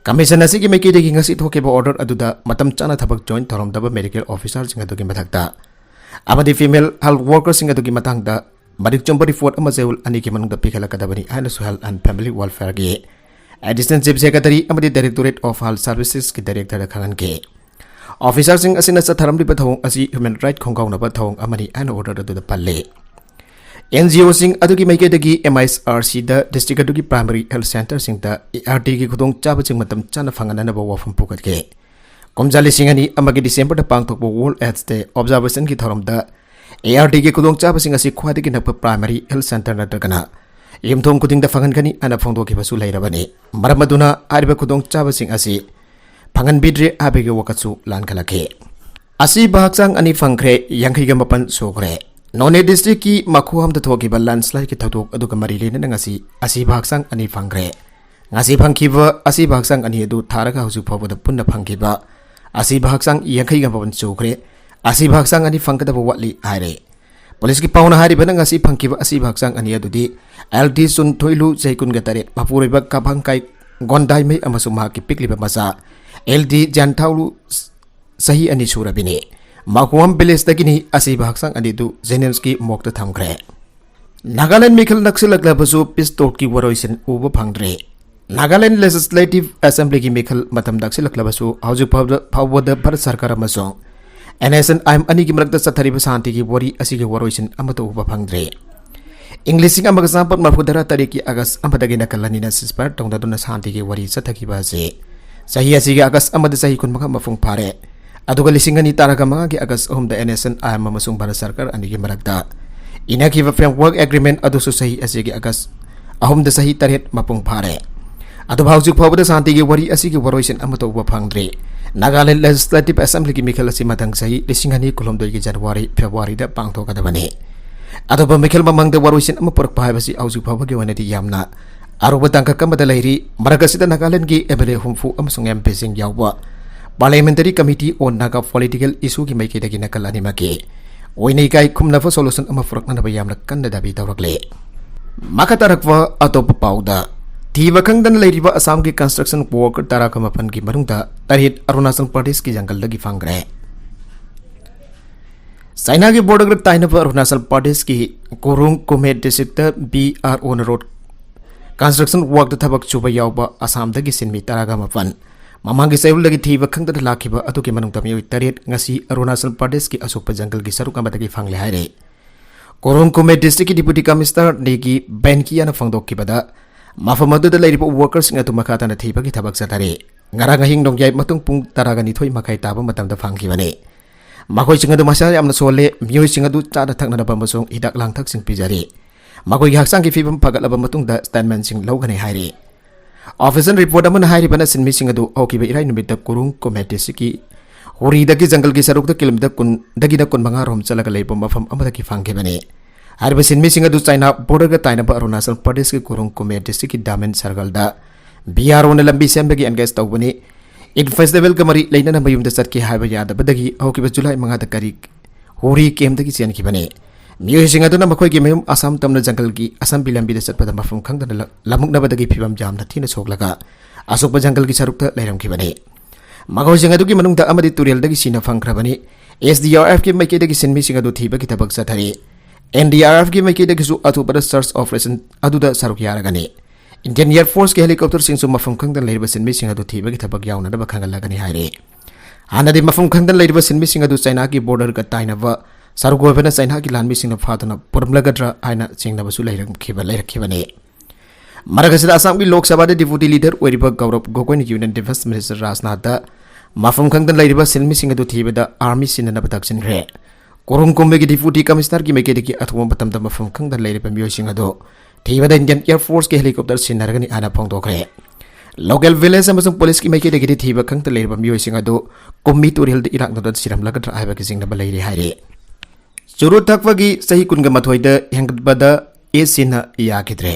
ꯀꯃꯤꯁꯟ ꯑꯁꯤꯒꯤ ꯃꯥꯏꯀꯩꯗꯒꯤ ꯉꯁꯤ ꯊꯣꯛꯈꯤꯕ ꯑꯣꯔꯗꯔ ꯑꯗꯨꯗ ꯃꯇꯝ ꯆꯥꯅ ꯊꯕꯛ ꯖꯣꯏꯟ ꯇꯧꯔꯝꯗꯕ ꯃꯦꯗꯤꯀꯦꯜ ꯑꯣꯐꯤꯁꯥꯔꯁꯤꯡ ꯑꯗꯨꯒꯤ ꯃꯊꯛꯇ ꯑꯃꯗꯤ ꯐꯤꯃꯦꯜ ꯍꯦꯜꯊ ꯋꯥꯔꯀꯔꯁꯤꯡ ꯑꯗꯨꯒꯤ ꯃꯇꯥꯡꯗ ꯃꯔꯤꯛ ꯆꯨꯝꯕ ꯔꯤꯄꯣꯔꯠ ꯑꯃ ꯆꯌꯣꯜ ꯑꯅꯤꯒꯤ ꯃꯅꯨꯡꯗ ꯄꯤꯈꯠꯂꯛꯀꯗꯕꯅꯤ ꯍꯥꯏꯅꯁꯨ ꯍꯦꯜꯊ ꯑꯦꯟ ꯐꯦꯃꯤꯂꯤ ꯋꯦꯜꯐꯤꯌꯔꯒꯤ ꯑꯦꯗꯤꯁꯅꯦꯜ ꯆꯤꯐ ꯁꯦꯀ꯭ꯔꯦꯇꯔꯤ ꯑꯃꯗꯤ ꯗꯥꯏꯔꯦꯛꯇꯣꯔꯦꯠ ꯑꯣꯐ ꯍꯦꯜꯊ ꯁꯔꯚꯤꯁꯦꯁꯀꯤ ꯗꯥꯏꯔꯦꯛꯇꯔꯗ ꯈꯪꯍꯟꯈꯤ꯫ ꯑꯣꯐꯤꯁꯥꯔꯁꯤꯡ ꯑꯁꯤꯅ ꯆꯠꯊꯔꯝꯂꯤꯕ ꯊꯧꯑꯣꯡ ꯑꯁꯤ ꯍ꯭ꯌꯨꯃꯦꯟ ꯔꯥꯏꯠ ꯈꯣꯡꯒꯥꯎꯅꯕ ꯊꯧꯑꯣꯡ ꯑꯃꯅꯤ ꯍꯥꯏꯅ ꯑꯣꯔꯗꯔ ꯑꯗꯨꯗ ꯄꯜꯂꯤ꯫ ꯑꯦꯟ ꯖꯤ ꯑꯣꯁꯤꯡ ꯑꯗꯨꯒꯤ ꯃꯥꯏꯀꯩꯗꯒꯤ ꯑꯦꯝ ꯑꯥꯏ ꯑꯥꯔ ꯁꯤꯗ ꯗꯤꯁꯇ꯭ꯔꯤꯛ ꯑꯗꯨꯒꯤ ꯄ꯭ꯔꯥꯏꯃꯥꯔꯤ ꯍꯦꯜꯊ ꯁꯦꯟꯇꯔꯁꯤꯡꯗ ꯑꯦ ꯑꯥꯔ ꯇꯤꯒꯤ ꯈꯨꯗꯣꯡꯆꯥꯕꯁꯤꯡ ꯃꯇꯝ ꯆꯥꯅ ꯐꯪꯍꯟꯅꯅꯕ ꯋꯥꯐꯝ ꯄꯨꯈꯠꯈꯤ꯫ ꯀꯨꯝꯖꯥ ꯂꯤꯁꯤꯡ ꯑꯅꯤ ꯑꯃꯒꯤ ꯗꯤꯁꯦꯝꯕꯔꯗ ꯄꯥꯡꯊꯣꯛꯄ ꯋꯥꯔꯜꯗ ꯑꯦꯗꯁ ꯗꯦ ꯑꯣꯕꯖꯥꯔꯕꯦꯁꯟꯒꯤ ꯊꯧꯔꯝꯗ ꯑꯦ ꯑꯥꯔ ꯇꯤꯒꯤ ꯈꯨꯗꯣꯡꯆꯥꯕꯁꯤꯡ ꯑꯁꯤ ꯈ꯭ꯋꯥꯏꯗꯒꯤ ꯅꯛꯄ ꯄ꯭ꯔꯥꯏꯃꯥꯔꯤ ꯍꯦꯜꯊ ꯁꯦꯟꯇꯔ ꯅꯠꯇ꯭ꯔꯒꯅ ꯌꯨꯝꯊꯣꯡ ꯈꯨꯗꯤꯡꯗ ꯐꯪꯍꯟꯒꯅꯤ ꯍꯥꯏꯅ ꯐꯣꯡꯗꯣꯛꯈꯤꯕꯁꯨ ꯂꯩꯔꯕꯅꯤ꯫ ꯃꯔꯝ ꯑꯗꯨꯅ ꯍꯥꯏꯔꯤꯕ ꯈꯨꯗꯣꯡꯆꯥꯕꯁꯤꯡ ꯑꯁꯤ ꯐꯪꯍꯟꯕꯤꯗ꯭ꯔꯦ ꯍꯥꯏꯕꯒꯤ ꯋꯥꯀꯠꯁꯨ ꯂꯥꯟꯈꯠꯂꯛꯈꯤ꯫ ꯑꯁꯤꯕ ꯍꯛꯆꯥꯡ ꯑꯅꯤ ꯐꯪꯈ꯭ꯔꯦ, ꯌꯥꯡꯈꯩꯒ ꯃꯥꯄꯟ ꯁꯨꯈ꯭ꯔꯦ꯫ ꯅꯣꯅꯦ ꯗꯤꯁꯇ꯭ꯔꯤꯛꯀꯤ ꯃꯈꯨꯍꯥꯝꯗ ꯊꯣꯛꯈꯤꯕ ꯂꯦꯟꯁꯂꯥꯏꯗꯀꯤ ꯊꯧꯗꯣꯛ ꯑꯗꯨꯒ ꯃꯔꯤ ꯂꯩꯅꯅ ꯉꯁꯤ ꯑꯁꯤꯕ ꯍꯛꯆꯥꯡ ꯑꯅꯤ ꯐꯪꯈ꯭ꯔꯦ꯫ ꯉꯁꯤ ꯐꯪꯈꯤꯕ ꯑꯁꯤꯕ ꯍꯛꯆꯥꯡ ꯑꯅꯤ ꯑꯗꯨ ꯊꯥꯔꯒ ꯍꯧꯖꯤꯛ ꯐꯥꯎꯕꯗ ꯄꯨꯟꯅ ꯐꯪꯈꯤꯕ ꯑꯁꯤꯕ ꯍꯛꯆꯥꯡ ꯌꯥꯡꯈꯩꯒ ꯃꯥꯄꯟ ꯁꯨꯈ꯭ꯔꯦ꯫ ꯑꯁꯤꯕ ꯍꯛꯆꯥꯡ ꯑꯅꯤ ꯐꯪꯒꯗꯕ ꯋꯥꯠꯂꯤ ꯍꯥꯏꯔꯦ꯫ ꯄꯨꯂꯤꯁꯀꯤ ꯄꯥꯎꯅ ꯍꯥꯏꯔꯤꯕꯅ ꯉꯁꯤ ꯐꯪꯈꯤꯕ ꯑꯁꯤꯕ ꯍꯛꯆꯥꯡ ꯑꯅꯤ ꯑꯗꯨꯗꯤ ꯑꯦꯜ ꯗꯤ ꯆꯨꯟꯊꯣꯏꯂꯨ, ꯆꯍꯤ ꯀꯨꯟꯒ ꯇꯔꯦꯠ, ꯃꯄꯨꯔꯣꯏꯕ ꯀꯥꯕꯥꯡꯀꯥꯏ ꯒꯣꯟꯗꯥꯏꯃꯩ ꯑꯃꯁꯨꯡ ꯃꯍꯥꯛꯀꯤ ꯄꯤꯛꯂꯤꯕ ꯃꯆꯥ ꯑꯦꯜ ꯗꯤ ꯖ꯭ꯌꯥꯟꯊꯥꯎꯂꯨ, ꯆꯍꯤ ꯑꯅꯤ ꯁꯨꯔꯕꯤꯅꯤ꯫ ꯃꯥꯀꯨꯋꯥꯝ ꯚꯤꯂꯦꯖꯇꯒꯤꯅꯤ ꯑꯁꯤꯕ ꯍꯛꯆꯥꯡ ꯑꯅꯤꯗꯨ ꯖꯦꯅꯤꯝꯁꯀꯤ ꯃꯣꯔꯒꯇ ꯊꯝꯈ꯭ꯔꯦ꯫ ꯅꯥꯒꯥꯂꯦꯟ ꯃꯤꯈꯜ ꯅꯛꯁꯤꯜꯂꯛꯂꯕꯁꯨ ꯄꯤꯁ ꯇꯣꯛꯀꯤ ꯋꯥꯔꯣꯏꯁꯤꯟ ꯎꯕ ꯐꯪꯗ꯭ꯔꯦ꯫ ꯅꯥꯒꯥꯂꯦꯟ ꯂꯦꯖꯤꯁꯂꯦꯇꯤꯚ ꯑꯦꯁꯦꯝꯕ꯭ꯂꯤꯒꯤ ꯃꯤꯈꯜ ꯃꯇꯝ ꯅꯛꯁꯤꯜꯂꯛꯂꯕꯁꯨ ꯍꯧꯖꯤꯛ ꯐꯥꯎꯕꯗ, ꯐꯥꯎꯕꯗ ꯚꯥꯔꯠ ꯁꯔꯀꯥꯔ ꯑꯃꯁꯨꯡ N S N I M ꯑꯅꯤꯒꯤ ꯃꯔꯛꯇ ꯆꯠꯊꯔꯤꯕ ꯁꯥꯟꯇꯤꯒꯤ ꯋꯥꯔꯤ ꯑꯁꯤꯒꯤ ꯋꯥꯔꯣꯏꯁꯤꯟ ꯑꯃꯠꯇ ꯎꯕ ꯐꯪꯗ꯭ꯔꯦ꯫ ꯏꯪ ꯂꯤꯁꯤꯡ ꯑꯃꯒ ꯆꯥꯃꯥꯄꯟ ꯃꯔꯤꯐꯨꯇꯔꯥ ꯇꯔꯦꯠꯀꯤ ꯑꯒꯁ ꯑꯃꯗꯒꯤ ꯅꯥꯀꯜ ꯑꯅꯤꯅ ceasefire ꯇꯧꯅꯗꯨꯅ ꯁꯥꯟꯇꯤꯒꯤ ꯋꯥꯔꯤ ꯆꯠꯊꯈꯤꯕ ꯑꯁꯤ ꯆꯍꯤ ꯑꯁꯤꯒꯤ ꯑꯒꯁ ꯑꯃꯗ ꯆꯍꯤ ꯀꯨꯟꯃꯉꯥ ꯃꯄꯨꯡ ꯐꯥꯔꯦ꯫ ꯑꯗꯨꯒ ꯂꯤꯁꯤꯡ ꯑꯅꯤ ꯇꯔꯥꯒ ꯃꯉꯥꯒꯤ ꯑꯒꯁ ꯑꯍꯨꯝꯗ N S N I M ꯑꯃꯁꯨꯡ ꯚꯥꯔꯠ ꯁꯔꯀꯥꯔ ꯑꯅꯤꯒꯤ ꯃꯔꯛꯇ ꯏꯅꯈꯤꯕ framework agreement ꯑꯗꯨꯁꯨ ꯆꯍꯤ ꯑꯁꯤꯒꯤ ꯑꯒꯁ ꯑꯍꯨꯝꯗ ꯆꯍꯤ ꯇꯔꯦꯠ ꯃꯄꯨꯡ ꯐꯥꯔꯦ꯫ ꯑꯗꯨꯕꯨ ꯍꯧꯖꯤꯛ ꯐꯥꯎꯕꯗ ꯁꯥꯟꯇꯤꯒꯤ ꯋꯥꯔꯤ ꯑꯁꯤꯒꯤ ꯋꯥꯔꯣꯏꯁꯤꯟ ꯑꯃꯠꯇ ꯎꯕ ꯐꯪꯗ꯭ꯔꯤ꯫ ꯅꯥꯒꯥꯂꯦꯟ ꯂꯦꯖꯤꯁꯂꯦꯇꯤꯚ ꯑꯦꯁꯦꯝꯕ꯭ꯂꯤꯒꯤ ꯃꯤꯈꯜ ꯑꯁꯤ ꯃꯊꯪ ꯆꯍꯤ ꯂꯤꯁꯤꯡ ꯑꯅꯤ ꯀꯨꯟꯍꯨꯝꯗꯣꯏꯒꯤ ꯖꯅꯋꯥꯔꯤ, ꯐꯦꯕ꯭ꯔꯨꯋꯥꯔꯤꯗ ꯄꯥꯡꯊꯣꯛꯀꯗꯕꯅꯤ꯫ ꯑꯇꯣꯞꯄ ꯃꯤꯈꯜ ꯃꯃꯥꯡꯗ ꯋꯥꯔꯣꯏꯁꯤꯟ ꯑꯃ ꯄꯨꯔꯛꯄ ꯍꯥꯏꯕꯁꯤ ꯍꯧꯖꯤꯛ ꯐꯥꯎꯕꯒꯤ ꯑꯣꯏꯅꯗꯤ ꯌꯥꯝꯅ ꯑꯔꯨꯕ ꯇꯥꯡꯀꯛ ꯑꯃꯗ ꯂꯩꯔꯤ꯫ ꯃꯔꯛ ꯑꯁꯤꯗ ꯅꯥꯒꯥꯂꯦꯟꯗꯒꯤ ꯑꯦꯝ ꯑꯦꯜ ꯑꯦ ꯍꯨꯝꯐꯨ ꯑꯃꯁꯨꯡ ꯑꯦꯝ ꯄꯤꯁꯤꯡ ꯌꯥꯎꯕ Parliamentary Committee on Naga Political Issueꯒꯤ ꯃꯥꯏꯀꯩꯗꯒꯤ ꯅꯥꯀꯜ ꯑꯅꯤꯃꯛꯀꯤ ꯑꯣꯏꯅ ꯏꯀꯥꯏ ꯈꯨꯝꯅꯕ solution ꯑꯃ ꯄꯨꯔꯛꯅꯅꯕ ꯌꯥꯝꯅ ꯀꯟꯅ ꯗꯥꯕꯤ ꯇꯧꯔꯛꯂꯦ꯫ ꯃꯈꯥ ꯇꯥꯔꯛꯄ ꯑꯇꯣꯞꯄ ꯄꯥꯎꯗ, ꯊꯤꯕ ꯈꯪꯗꯅ ꯂꯩꯔꯤꯕ ꯑꯁꯥꯝꯒꯤ construction worker ꯇꯔꯥꯒ ꯃꯥꯄꯟꯒꯤ ꯃꯅꯨꯡꯗ ꯇꯔꯦꯠ ꯑꯔꯨꯅꯥꯆꯜ ꯄ꯭ꯔꯗꯦꯁꯀꯤ ꯖꯪꯒꯜꯗꯒꯤ ꯐꯪꯈ꯭ꯔꯦ꯫ ꯆꯥꯏꯅꯥꯒꯤ borderꯒ ꯇꯥꯏꯅꯕ ꯑꯔꯨꯅꯥꯆꯜ ꯄ꯭ꯔꯗꯦꯁꯀꯤ ꯀꯨꯔꯨꯡ ꯀꯨꯃꯦ districtꯇ BROꯅ road construction workꯇ ꯊꯕꯛ ꯁꯨꯕ ꯌꯥꯎꯕ ꯑꯁꯥꯝꯗꯒꯤ ꯁꯤꯟꯃꯤ ꯇꯔꯥꯒ ꯃꯥꯄꯟ ꯃꯃꯥꯡꯒꯤ ꯆꯌꯣꯜꯗꯒꯤ ꯊꯤꯕ ꯈꯪꯗꯅ ꯂꯥꯛꯈꯤꯕ ꯑꯗꯨꯒꯤ ꯃꯅꯨꯡꯗ ꯃꯤꯑꯣꯏ ꯇꯔꯦꯠ ꯉꯁꯤ ꯑꯔꯨꯅꯥꯆꯜ ꯄ꯭ꯔꯗꯦꯁꯀꯤ ꯑꯁꯣꯛꯄ ꯖꯪꯒꯜꯒꯤ ꯁꯔꯨꯛ ꯑꯃꯗꯒꯤ ꯐꯪꯂꯦ ꯍꯥꯏꯔꯦ꯫ ꯀꯣꯔꯣꯡ ꯀꯨꯃꯦ districtꯀꯤ deputy commissioner ꯅꯦꯒꯤ ꯕꯦꯟꯀꯤꯌꯥꯅ ꯐꯣꯡꯗꯣꯛꯈꯤꯕꯗ, ꯃꯐꯝ ꯑꯗꯨꯗ ꯂꯩꯔꯤꯕ workerꯁꯤꯡ ꯑꯗꯨ ꯃꯈꯥ ꯇꯥꯅ ꯊꯤꯕꯒꯤ ꯊꯕꯛ ꯆꯠꯊꯔꯤ꯫ ꯉꯔꯥꯡ ꯑꯍꯤꯡ ꯅꯣꯡꯌꯥꯏ ꯃꯇꯨꯡ ꯄꯨꯡ ꯇꯔꯥꯒ ꯅꯤꯊꯣꯏ ꯃꯈꯥꯏ ꯇꯥꯕ ꯃꯇꯝꯗ ꯐꯪꯈꯤꯕꯅꯤ꯫ ꯃꯈꯣꯏꯁꯤꯡ ꯑꯗꯨ ꯃꯁꯥ ꯌꯥꯝꯅ ꯁꯣꯜꯂꯦ꯫ ꯃꯤꯑꯣꯏꯁꯤꯡ ꯑꯗꯨ ꯆꯥꯅ ꯊꯛꯅꯅꯕ ꯑꯃꯁꯨꯡ ꯍꯤꯗꯥꯛ ꯂꯥꯡꯊꯛꯁꯤꯡ ꯄꯤꯖꯔꯤ꯫ ꯃꯈꯣꯏꯒꯤ ꯍꯛꯆꯥꯡꯒꯤ ꯐꯤꯕꯝ ꯐꯒꯠꯂꯕ ꯃꯇꯨꯡꯗ statementꯁꯤꯡ ꯂꯧꯒꯅꯤ ꯍꯥꯏꯔꯤ꯫ Official report ꯑꯃꯅ ꯍꯥꯏꯔꯤꯕꯅ, ꯁꯤꯟꯃꯤꯁꯤꯡ ꯑꯗꯨ ꯍꯧꯈꯤꯕ ꯏꯔꯥꯏ ꯅꯨꯃꯤꯠꯇ ꯀꯨꯔꯨꯡ ꯀꯨꯃꯦ districtꯀꯤ ꯍꯨꯔꯤꯗꯒꯤ ꯖꯪꯒꯜꯒꯤ ꯁꯔꯨꯛꯇ kilometre ꯀꯨꯟꯗꯒꯤꯅ ꯀꯨꯟꯃꯉꯥ ꯔꯣꯝ ꯆꯠꯂꯒ ꯂꯩꯕ ꯃꯐꯝ ꯑꯃꯗꯒꯤ ꯐꯪꯈꯤꯕꯅꯤ꯫ ꯍꯥꯏꯔꯤꯕ ꯁꯤꯟꯃꯤꯁꯤꯡ ꯑꯗꯨ ꯆꯥꯏꯅꯥ borderꯒ ꯇꯥꯏꯅꯕ ꯑꯔꯨꯅꯥꯆꯜ ꯄ꯭ꯔꯗꯦꯁꯀꯤ ꯀꯨꯔꯨꯡ ꯀꯨꯃꯦ districtꯀꯤ ꯗꯥꯃꯤꯟ circleꯗ BROꯅ ꯂꯝꯕꯤ ꯁꯦꯝꯕꯒꯤ engage ꯇꯧꯕꯅꯤ꯫ Eid festivalꯒ ꯃꯔꯤ ꯂꯩꯅꯅ ꯃꯌꯨꯝꯗ ꯆꯠꯀꯦ ꯍꯥꯏꯕ ꯌꯥꯗꯕꯗꯒꯤ ꯍꯧꯈꯤꯕ ꯖꯨꯂꯥꯏ ꯃꯉꯥꯗ ꯀꯔꯤ ꯍꯨꯔꯤ campꯇꯒꯤ ꯆꯦꯟꯈꯤꯕꯅꯤ꯫ ꯃꯤꯑꯣꯏꯁꯤꯡ ꯑꯗꯨꯅ ꯃꯈꯣꯏꯒꯤ ꯃꯌꯨꯝ ꯑꯁꯥꯝ ꯇꯝꯅ ꯖꯪꯒꯜꯒꯤ ꯑꯁꯝꯕꯤ ꯂꯝꯕꯤꯗ ꯆꯠꯄꯗ ꯃꯐꯝ ꯈꯪꯗꯅ ꯂ-, ꯂꯃꯨꯛꯅꯕꯗꯒꯤ ꯐꯤꯕꯝ ꯌꯥꯝꯅ ꯊꯤꯅ ꯁꯣꯛꯂꯒ ꯑꯁꯣꯛꯄ ꯖꯪꯒꯜꯒꯤ ꯁꯔꯨꯛꯇ ꯂꯩꯔꯝꯈꯤꯕꯅꯤ꯫ ꯃꯈꯣꯏꯁꯤꯡ ꯑꯗꯨꯒꯤ ꯃꯅꯨꯡꯗ ꯑꯃꯗꯤ ꯇꯨꯔꯦꯜꯗꯒꯤ ꯁꯤꯅ ꯐꯪꯈ꯭ꯔꯕꯅꯤ꯫ SDRFꯀꯤ ꯃꯥꯏꯀꯩꯗꯒꯤ ꯁꯤꯟꯃꯤꯁꯤꯡ ꯑꯗꯨ ꯊꯤꯕꯒꯤ ꯊꯕꯛ ꯆꯠꯊꯔꯤ꯫ NDRFꯀꯤ ꯃꯥꯏꯀꯩꯗꯒꯤꯁꯨ ꯑꯊꯨꯕꯗ search operation ꯑꯗꯨꯗ ꯁꯔꯨꯛ ꯌꯥꯔꯒꯅꯤ꯫ Indian Air Forceꯀꯤ helicopterꯁꯤꯡꯁꯨ ꯃꯐꯝ ꯈꯪꯗꯅ ꯂꯩꯔꯤꯕ ꯁꯤꯟꯃꯤꯁꯤꯡ ꯑꯗꯨ ꯊꯤꯕꯒꯤ ꯊꯕꯛ ꯌꯥꯎꯅꯅꯕ ꯈꯪꯍꯜꯂꯒꯅꯤ ꯍꯥꯏꯔꯤ꯫ ꯍꯥꯟꯅꯗꯤ ꯃꯐꯝ ꯈꯪꯗꯅ ꯂꯩꯔꯤꯕ ꯁꯤꯟꯃꯤꯁꯤꯡ ꯑꯗꯨ ꯆꯥꯏꯅꯥꯒꯤ borderꯒ ꯇꯥꯏꯅꯕ ꯁꯔꯨꯛ ꯑꯣꯏꯕꯅ ꯆꯥꯏꯅꯥꯒꯤ ꯂꯥꯟꯃꯤꯁꯤꯡꯅ ꯐꯥꯗꯨꯅ ꯄꯨꯔꯝꯂꯒꯗ꯭ꯔꯥ ꯍꯥꯏꯅ ꯆꯤꯡꯅꯕꯁꯨ ꯂꯩꯔꯛꯈꯤꯕ, ꯂꯩꯔꯛꯈꯤꯕꯅꯤ꯫ ꯃꯔꯛ ꯑꯁꯤꯗ ꯑꯁꯥꯝꯒꯤ ꯂꯣꯛ ꯁꯚꯥꯗ deputy leader ꯑꯣꯏꯔꯤꯕ ꯒꯧꯔꯕ ꯒꯣꯒꯣꯏꯅ Union Defence Minister ꯔꯥꯖꯅꯥꯊꯇ ꯃꯐꯝ ꯈꯪꯗꯅ ꯂꯩꯔꯤꯕ ꯁꯤꯟꯃꯤꯁꯤꯡ ꯑꯗꯨ ꯊꯤꯕꯗ army ꯁꯤꯟꯅꯅꯕ ꯇꯛꯁꯤꯟꯈ꯭ꯔꯦ꯫ ꯀꯣꯔꯣꯡ ꯀꯨꯝꯕꯒꯤ deputy commissionerꯒꯤ ꯃꯥꯏꯀꯩꯗꯒꯤ ꯑꯊꯨꯕ ꯃꯇꯝꯗ ꯃꯐꯝ ꯈꯪꯗꯅ ꯂꯩꯔꯤꯕ ꯃꯤꯑꯣꯏꯁꯤꯡ ꯑꯗꯨ ꯊꯤꯕꯗ Indian Air Forceꯀꯤ helicopter ꯁꯤꯟꯅꯔꯒꯅꯤ ꯍꯥꯏꯅ ꯐꯣꯡꯗꯣꯛꯈ꯭ꯔꯦ꯫ Local village ꯑꯃꯁꯨꯡ policeꯀꯤ ꯃꯥꯏꯀꯩꯗꯒꯤꯗꯤ ꯊꯤꯕ ꯈꯪꯗꯅ ꯂꯩꯔꯤꯕ ꯃꯤꯑꯣꯏꯁꯤꯡ ꯑꯗꯨ ꯀꯨꯝꯃꯤ ꯇꯨꯔꯦꯜꯗ ꯏꯔꯥꯛꯅꯗꯨꯅ ꯁꯤꯔꯝꯂꯒꯗ꯭ꯔꯥ ꯍꯥꯏꯕꯒꯤ ꯆꯤꯡꯅꯕ ꯂꯩꯔꯤ ꯍꯥꯏꯔꯤ꯫ ꯆꯨꯔꯨꯠ ꯊꯛꯄꯒꯤ ꯆꯍꯤ ꯀꯨꯟꯒ ꯃꯥꯊꯣꯏꯗ ꯍꯦꯟꯒꯠꯄꯗ ꯑꯦꯁ ꯁꯤꯅ ꯌꯥꯈꯤꯗ꯭ꯔꯦ꯫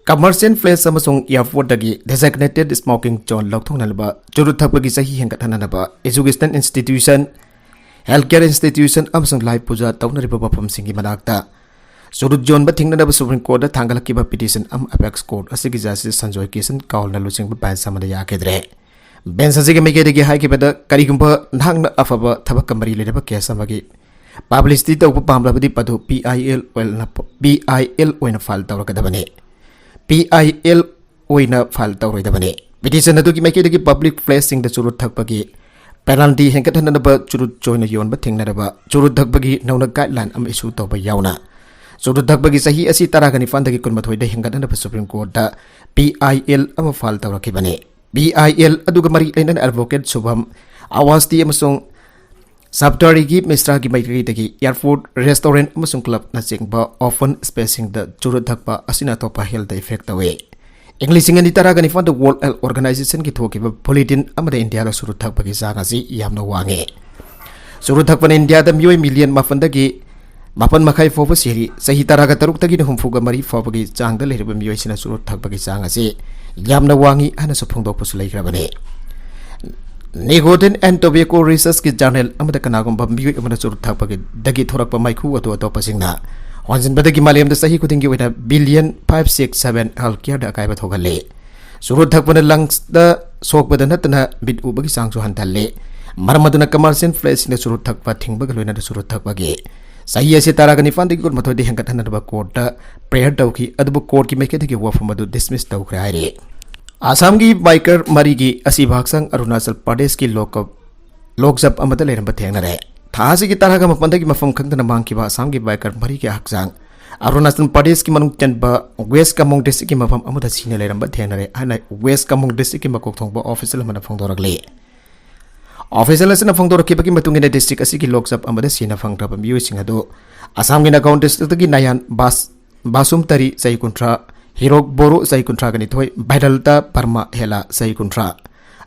Commercial place ꯑꯃꯁꯨꯡ airportꯇꯒꯤ designated smoking zone ꯂꯧꯊꯣꯛꯅꯅꯕ, ꯆꯨꯔꯨꯠ ꯊꯛꯄꯒꯤ ꯆꯍꯤ ꯍꯦꯟꯒꯠꯍꯟꯅꯅꯕ education institution health care institution ꯑꯃꯁꯨꯡ ꯂꯥꯏ ꯄꯨꯖꯥ ꯇꯧꯅꯔꯤꯕ ꯃꯐꯝꯁꯤꯡꯒꯤ ꯃꯅꯥꯛꯇ ꯆꯨꯔꯨꯠ ꯌꯣꯟꯕ ꯊꯤꯡꯅꯅꯕ Supreme Courtꯇ ꯊꯥꯡꯒꯠꯂꯛꯈꯤꯕ petition ꯑꯃ Apex Court ꯑꯁꯤꯒꯤ Justice Sanjoy Kishan Kaulꯅ ꯂꯨꯆꯤꯡꯕ bench ꯑꯃꯗ ꯌꯥꯈꯤꯗ꯭ꯔꯦ꯫ Bench ꯑꯁꯤꯒꯤ ꯃꯥꯏꯀꯩꯗꯒꯤ ꯍꯥꯏꯈꯤꯕꯗ, ꯀꯔꯤꯒꯨꯝꯕ ꯅꯍꯥꯛꯅ ꯑꯐꯕ ꯊꯕꯛꯀ ꯃꯔꯤ ꯂꯩꯅꯕ case ꯑꯃꯒꯤ publicity ꯇꯧꯕ ꯄꯥꯝꯂꯕꯗꯤ, ꯃꯗꯨ P I L ꯑꯣꯏꯅ, P I L ꯑꯣꯏꯅ file ꯇꯧꯔꯛꯀꯗꯕꯅꯤ꯫ P I L ꯑꯣꯏꯅ file ꯇꯧꯔꯣꯏꯗꯕꯅꯤ꯫ Petition ꯑꯗꯨꯒꯤ ꯃꯥꯏꯀꯩꯗꯒꯤ public placeꯁꯤꯡꯗ ꯆꯨꯔꯨꯠ ꯊꯛꯄꯒꯤ penalty ꯍꯦꯟꯒꯠꯍꯟꯅꯅꯕ ꯆꯨꯔꯨꯠ ꯆꯣꯏꯅ ꯌꯣꯟꯕ ꯊꯤꯡꯅꯅꯕ ꯆꯨꯔꯨꯠ ꯊꯛꯄꯒꯤ ꯅꯧꯅ guideline ꯑꯃ issue ꯇꯧꯕ ꯌꯥꯎꯅ, ꯆꯨꯔꯨꯠ ꯊꯛꯄꯒꯤ ꯆꯍꯤ ꯑꯁꯤ ꯇꯔꯥꯒ ꯅꯤꯄꯥꯟꯗꯒꯤ ꯀꯨꯟꯃꯥꯊꯣꯏꯗ ꯍꯦꯟꯒꯠꯅꯅꯕ Supreme Courtꯇ P I L ꯑꯃ file ꯇꯧꯔꯛꯈꯤꯕꯅꯤ꯫ P I L ꯑꯗꯨꯒ ꯃꯔꯤ ꯂꯩꯅꯅ advocate ꯁꯨꯚꯝ ꯑꯋꯥꯁꯇꯤ ꯑꯃꯁꯨꯡ ꯁꯞꯇꯥꯔꯤꯒꯤ ꯃꯤꯁ꯭ꯔꯥꯒꯤ ꯃꯥꯏꯀꯩꯗꯒꯤ airport, restaurant ꯑꯃꯁꯨꯡ clubꯅꯆꯤꯡꯕ open spaceꯁꯤꯡꯗ ꯆꯨꯔꯨꯠ ꯊꯛꯄ ꯑꯁꯤꯅ ꯑꯇꯣꯞꯄ healthꯇ effect ꯇꯧꯏ꯫ ꯏꯪ ꯂꯤꯁꯤꯡ ꯑꯅꯤ ꯇꯔꯥꯒ ꯅꯤꯄꯥꯟꯗ World Health Organizationꯒꯤ ꯊꯣꯛꯈꯤꯕ bulletin ꯑꯃꯗ ꯏꯟꯗꯤꯌꯥꯗ ꯆꯨꯔꯨꯠ ꯊꯛꯄꯒꯤ ꯆꯥꯡ ꯑꯁꯤ ꯌꯥꯝꯅ ꯋꯥꯡꯉꯤ꯫ ꯆꯨꯔꯨꯠ ꯊꯛꯄꯅ ꯏꯟꯗꯤꯌꯥꯗ ꯃꯤꯑꯣꯏ million ꯃꯥꯄꯟꯗꯒꯤ ꯃꯥꯄꯟ ꯃꯈꯥꯏ ꯐꯥꯎꯕ ꯁꯤꯔꯤ꯫ ꯆꯍꯤ ꯇꯔꯥꯒ ꯇꯔꯨꯛꯇꯒꯤꯅ ꯍꯨꯝꯐꯨꯒ ꯃꯔꯤ ꯐꯥꯎꯕꯒꯤ ꯆꯥꯡꯗ ꯂꯩꯔꯤꯕ ꯃꯤꯑꯣꯏꯁꯤꯡꯅ ꯆꯨꯔꯨꯠ ꯊꯛꯄꯒꯤ ꯆꯥꯡ ꯑꯁꯤ ꯌꯥꯝꯅ ꯋꯥꯡꯉꯤ ꯍꯥꯏꯅꯁꯨ ꯐꯣꯡꯗꯣꯛꯄꯁꯨ ꯂꯩꯈ꯭ꯔꯕꯅꯤ꯫ Nicotine and Tobacco Researchꯀꯤ journal ꯑꯃꯗ ꯀꯅꯥꯒꯨꯝꯕ ꯃꯤꯑꯣꯏ ꯑꯃꯅ ꯆꯨꯔꯨꯠ ꯊꯛꯄꯒꯤ, ꯗꯒꯤ ꯊꯣꯔꯛꯄ ꯃꯩꯈꯨ ꯑꯗꯨ ꯑꯇꯣꯞꯄꯁꯤꯡꯅ ꯍꯣꯟꯖꯤꯟꯕꯗꯒꯤ ꯃꯥꯂꯦꯝꯗ ꯆꯍꯤ ꯈꯨꯗꯤꯡꯒꯤ ꯑꯣꯏꯅ billion five six seven health careꯗ ꯑꯀꯥꯏꯕ ꯊꯣꯛꯍꯜꯂꯤ꯫ ꯆꯨꯔꯨꯠ ꯊꯛꯄꯅ lungsꯇ ꯁꯣꯛꯄꯗ ꯅꯠꯇꯅ ꯃꯤꯠ ꯎꯕꯒꯤ ꯆꯥꯡꯁꯨ ꯍꯟꯊꯍꯜꯂꯤ꯫ ꯃꯔꯝ ꯑꯗꯨꯅ commercial placeꯁꯤꯡꯗ ꯆꯨꯔꯨꯠ ꯊꯛꯄ ꯊꯤꯡꯕꯒ ꯂꯣꯏꯅꯅ ꯆꯨꯔꯨꯠ ꯊꯛꯄꯒꯤ ꯆꯍꯤ ꯑꯁꯤ ꯇꯔꯥꯒ ꯅꯤꯄꯥꯟꯗꯒꯤ ꯀꯨꯟꯃꯥꯊꯣꯏꯗ ꯍꯦꯟꯒꯠꯍꯟꯅꯕ courtꯇ prayer ꯇꯧꯈꯤ, ꯑꯗꯨꯕꯨ courtꯀꯤ ꯃꯥꯏꯀꯩꯗꯒꯤ ꯋꯥꯐꯝ ꯑꯗꯨ dismiss ꯇꯧꯈ꯭ꯔꯦ ꯍꯥꯏꯔꯤ꯫ ꯑꯁꯥꯝꯒꯤ biker ꯃꯔꯤꯒꯤ ꯑꯁꯤꯕ ꯍꯛꯆꯥꯡ ꯑꯔꯨꯅꯥꯆꯜ ꯄ꯭ꯔꯗꯦꯁꯀꯤ ꯂꯣꯛ-, ꯂꯣꯛꯖꯞ ꯑꯃꯗ ꯂꯩꯔꯝꯕ ꯊꯦꯡꯅꯔꯦ꯫ ꯊꯥ ꯑꯁꯤꯒꯤ ꯇꯔꯥꯒ ꯃꯥꯄꯟꯗꯒꯤ ꯃꯐꯝ ꯈꯪꯗꯅ ꯃꯥꯡꯈꯤꯕ ꯑꯁꯥꯝꯒꯤ biker ꯃꯔꯤꯒꯤ ꯍꯛꯆꯥꯡ ꯑꯔꯨꯅꯥꯆꯜ ꯄ꯭ꯔꯗꯦꯁꯀꯤ ꯃꯅꯨꯡ ꯆꯟꯕ West Kamong districtꯀꯤ ꯃꯐꯝ ꯑꯃꯗ ꯁꯤꯅ ꯂꯩꯔꯝꯕ ꯊꯦꯡꯅꯔꯦ ꯍꯥꯏꯅ West Kamong districtꯀꯤ ꯃꯀꯣꯛ ꯊꯣꯡꯕ official ꯑꯃꯅ ꯐꯣꯡꯗꯣꯔꯛꯂꯤ꯫ Official ꯑꯁꯤꯅ ꯐꯣꯡꯗꯣꯔꯛꯈꯤꯕꯒꯤ ꯃꯇꯨꯡ ꯏꯟꯅ, district ꯑꯁꯤꯒꯤ ꯂꯣꯛꯖꯞ ꯑꯃꯗ ꯁꯤꯅ ꯐꯪꯈ꯭ꯔꯕ ꯃꯤꯑꯣꯏꯁꯤꯡ ꯑꯗꯨ ꯑꯁꯥꯝꯒꯤ ꯅꯥꯒꯥꯎꯟ districtꯇꯒꯤ ꯅꯥꯌꯥꯟ ꯕꯥꯁ-, ꯕꯥꯁꯨꯝ ꯇꯔꯤ, ꯆꯍꯤ ꯀꯨꯟꯊ꯭ꯔꯥ, ꯍꯤꯔꯣꯛ ꯕꯣꯔꯣ, ꯆꯍꯤ ꯀꯨꯟꯊ꯭ꯔꯥꯒ ꯅꯤꯊꯣꯏ, ꯚꯥꯏꯗꯜꯇꯥ ꯄꯔꯃꯥ ꯍꯦꯂꯥ, ꯆꯍꯤ ꯀꯨꯟꯊ꯭ꯔꯥ,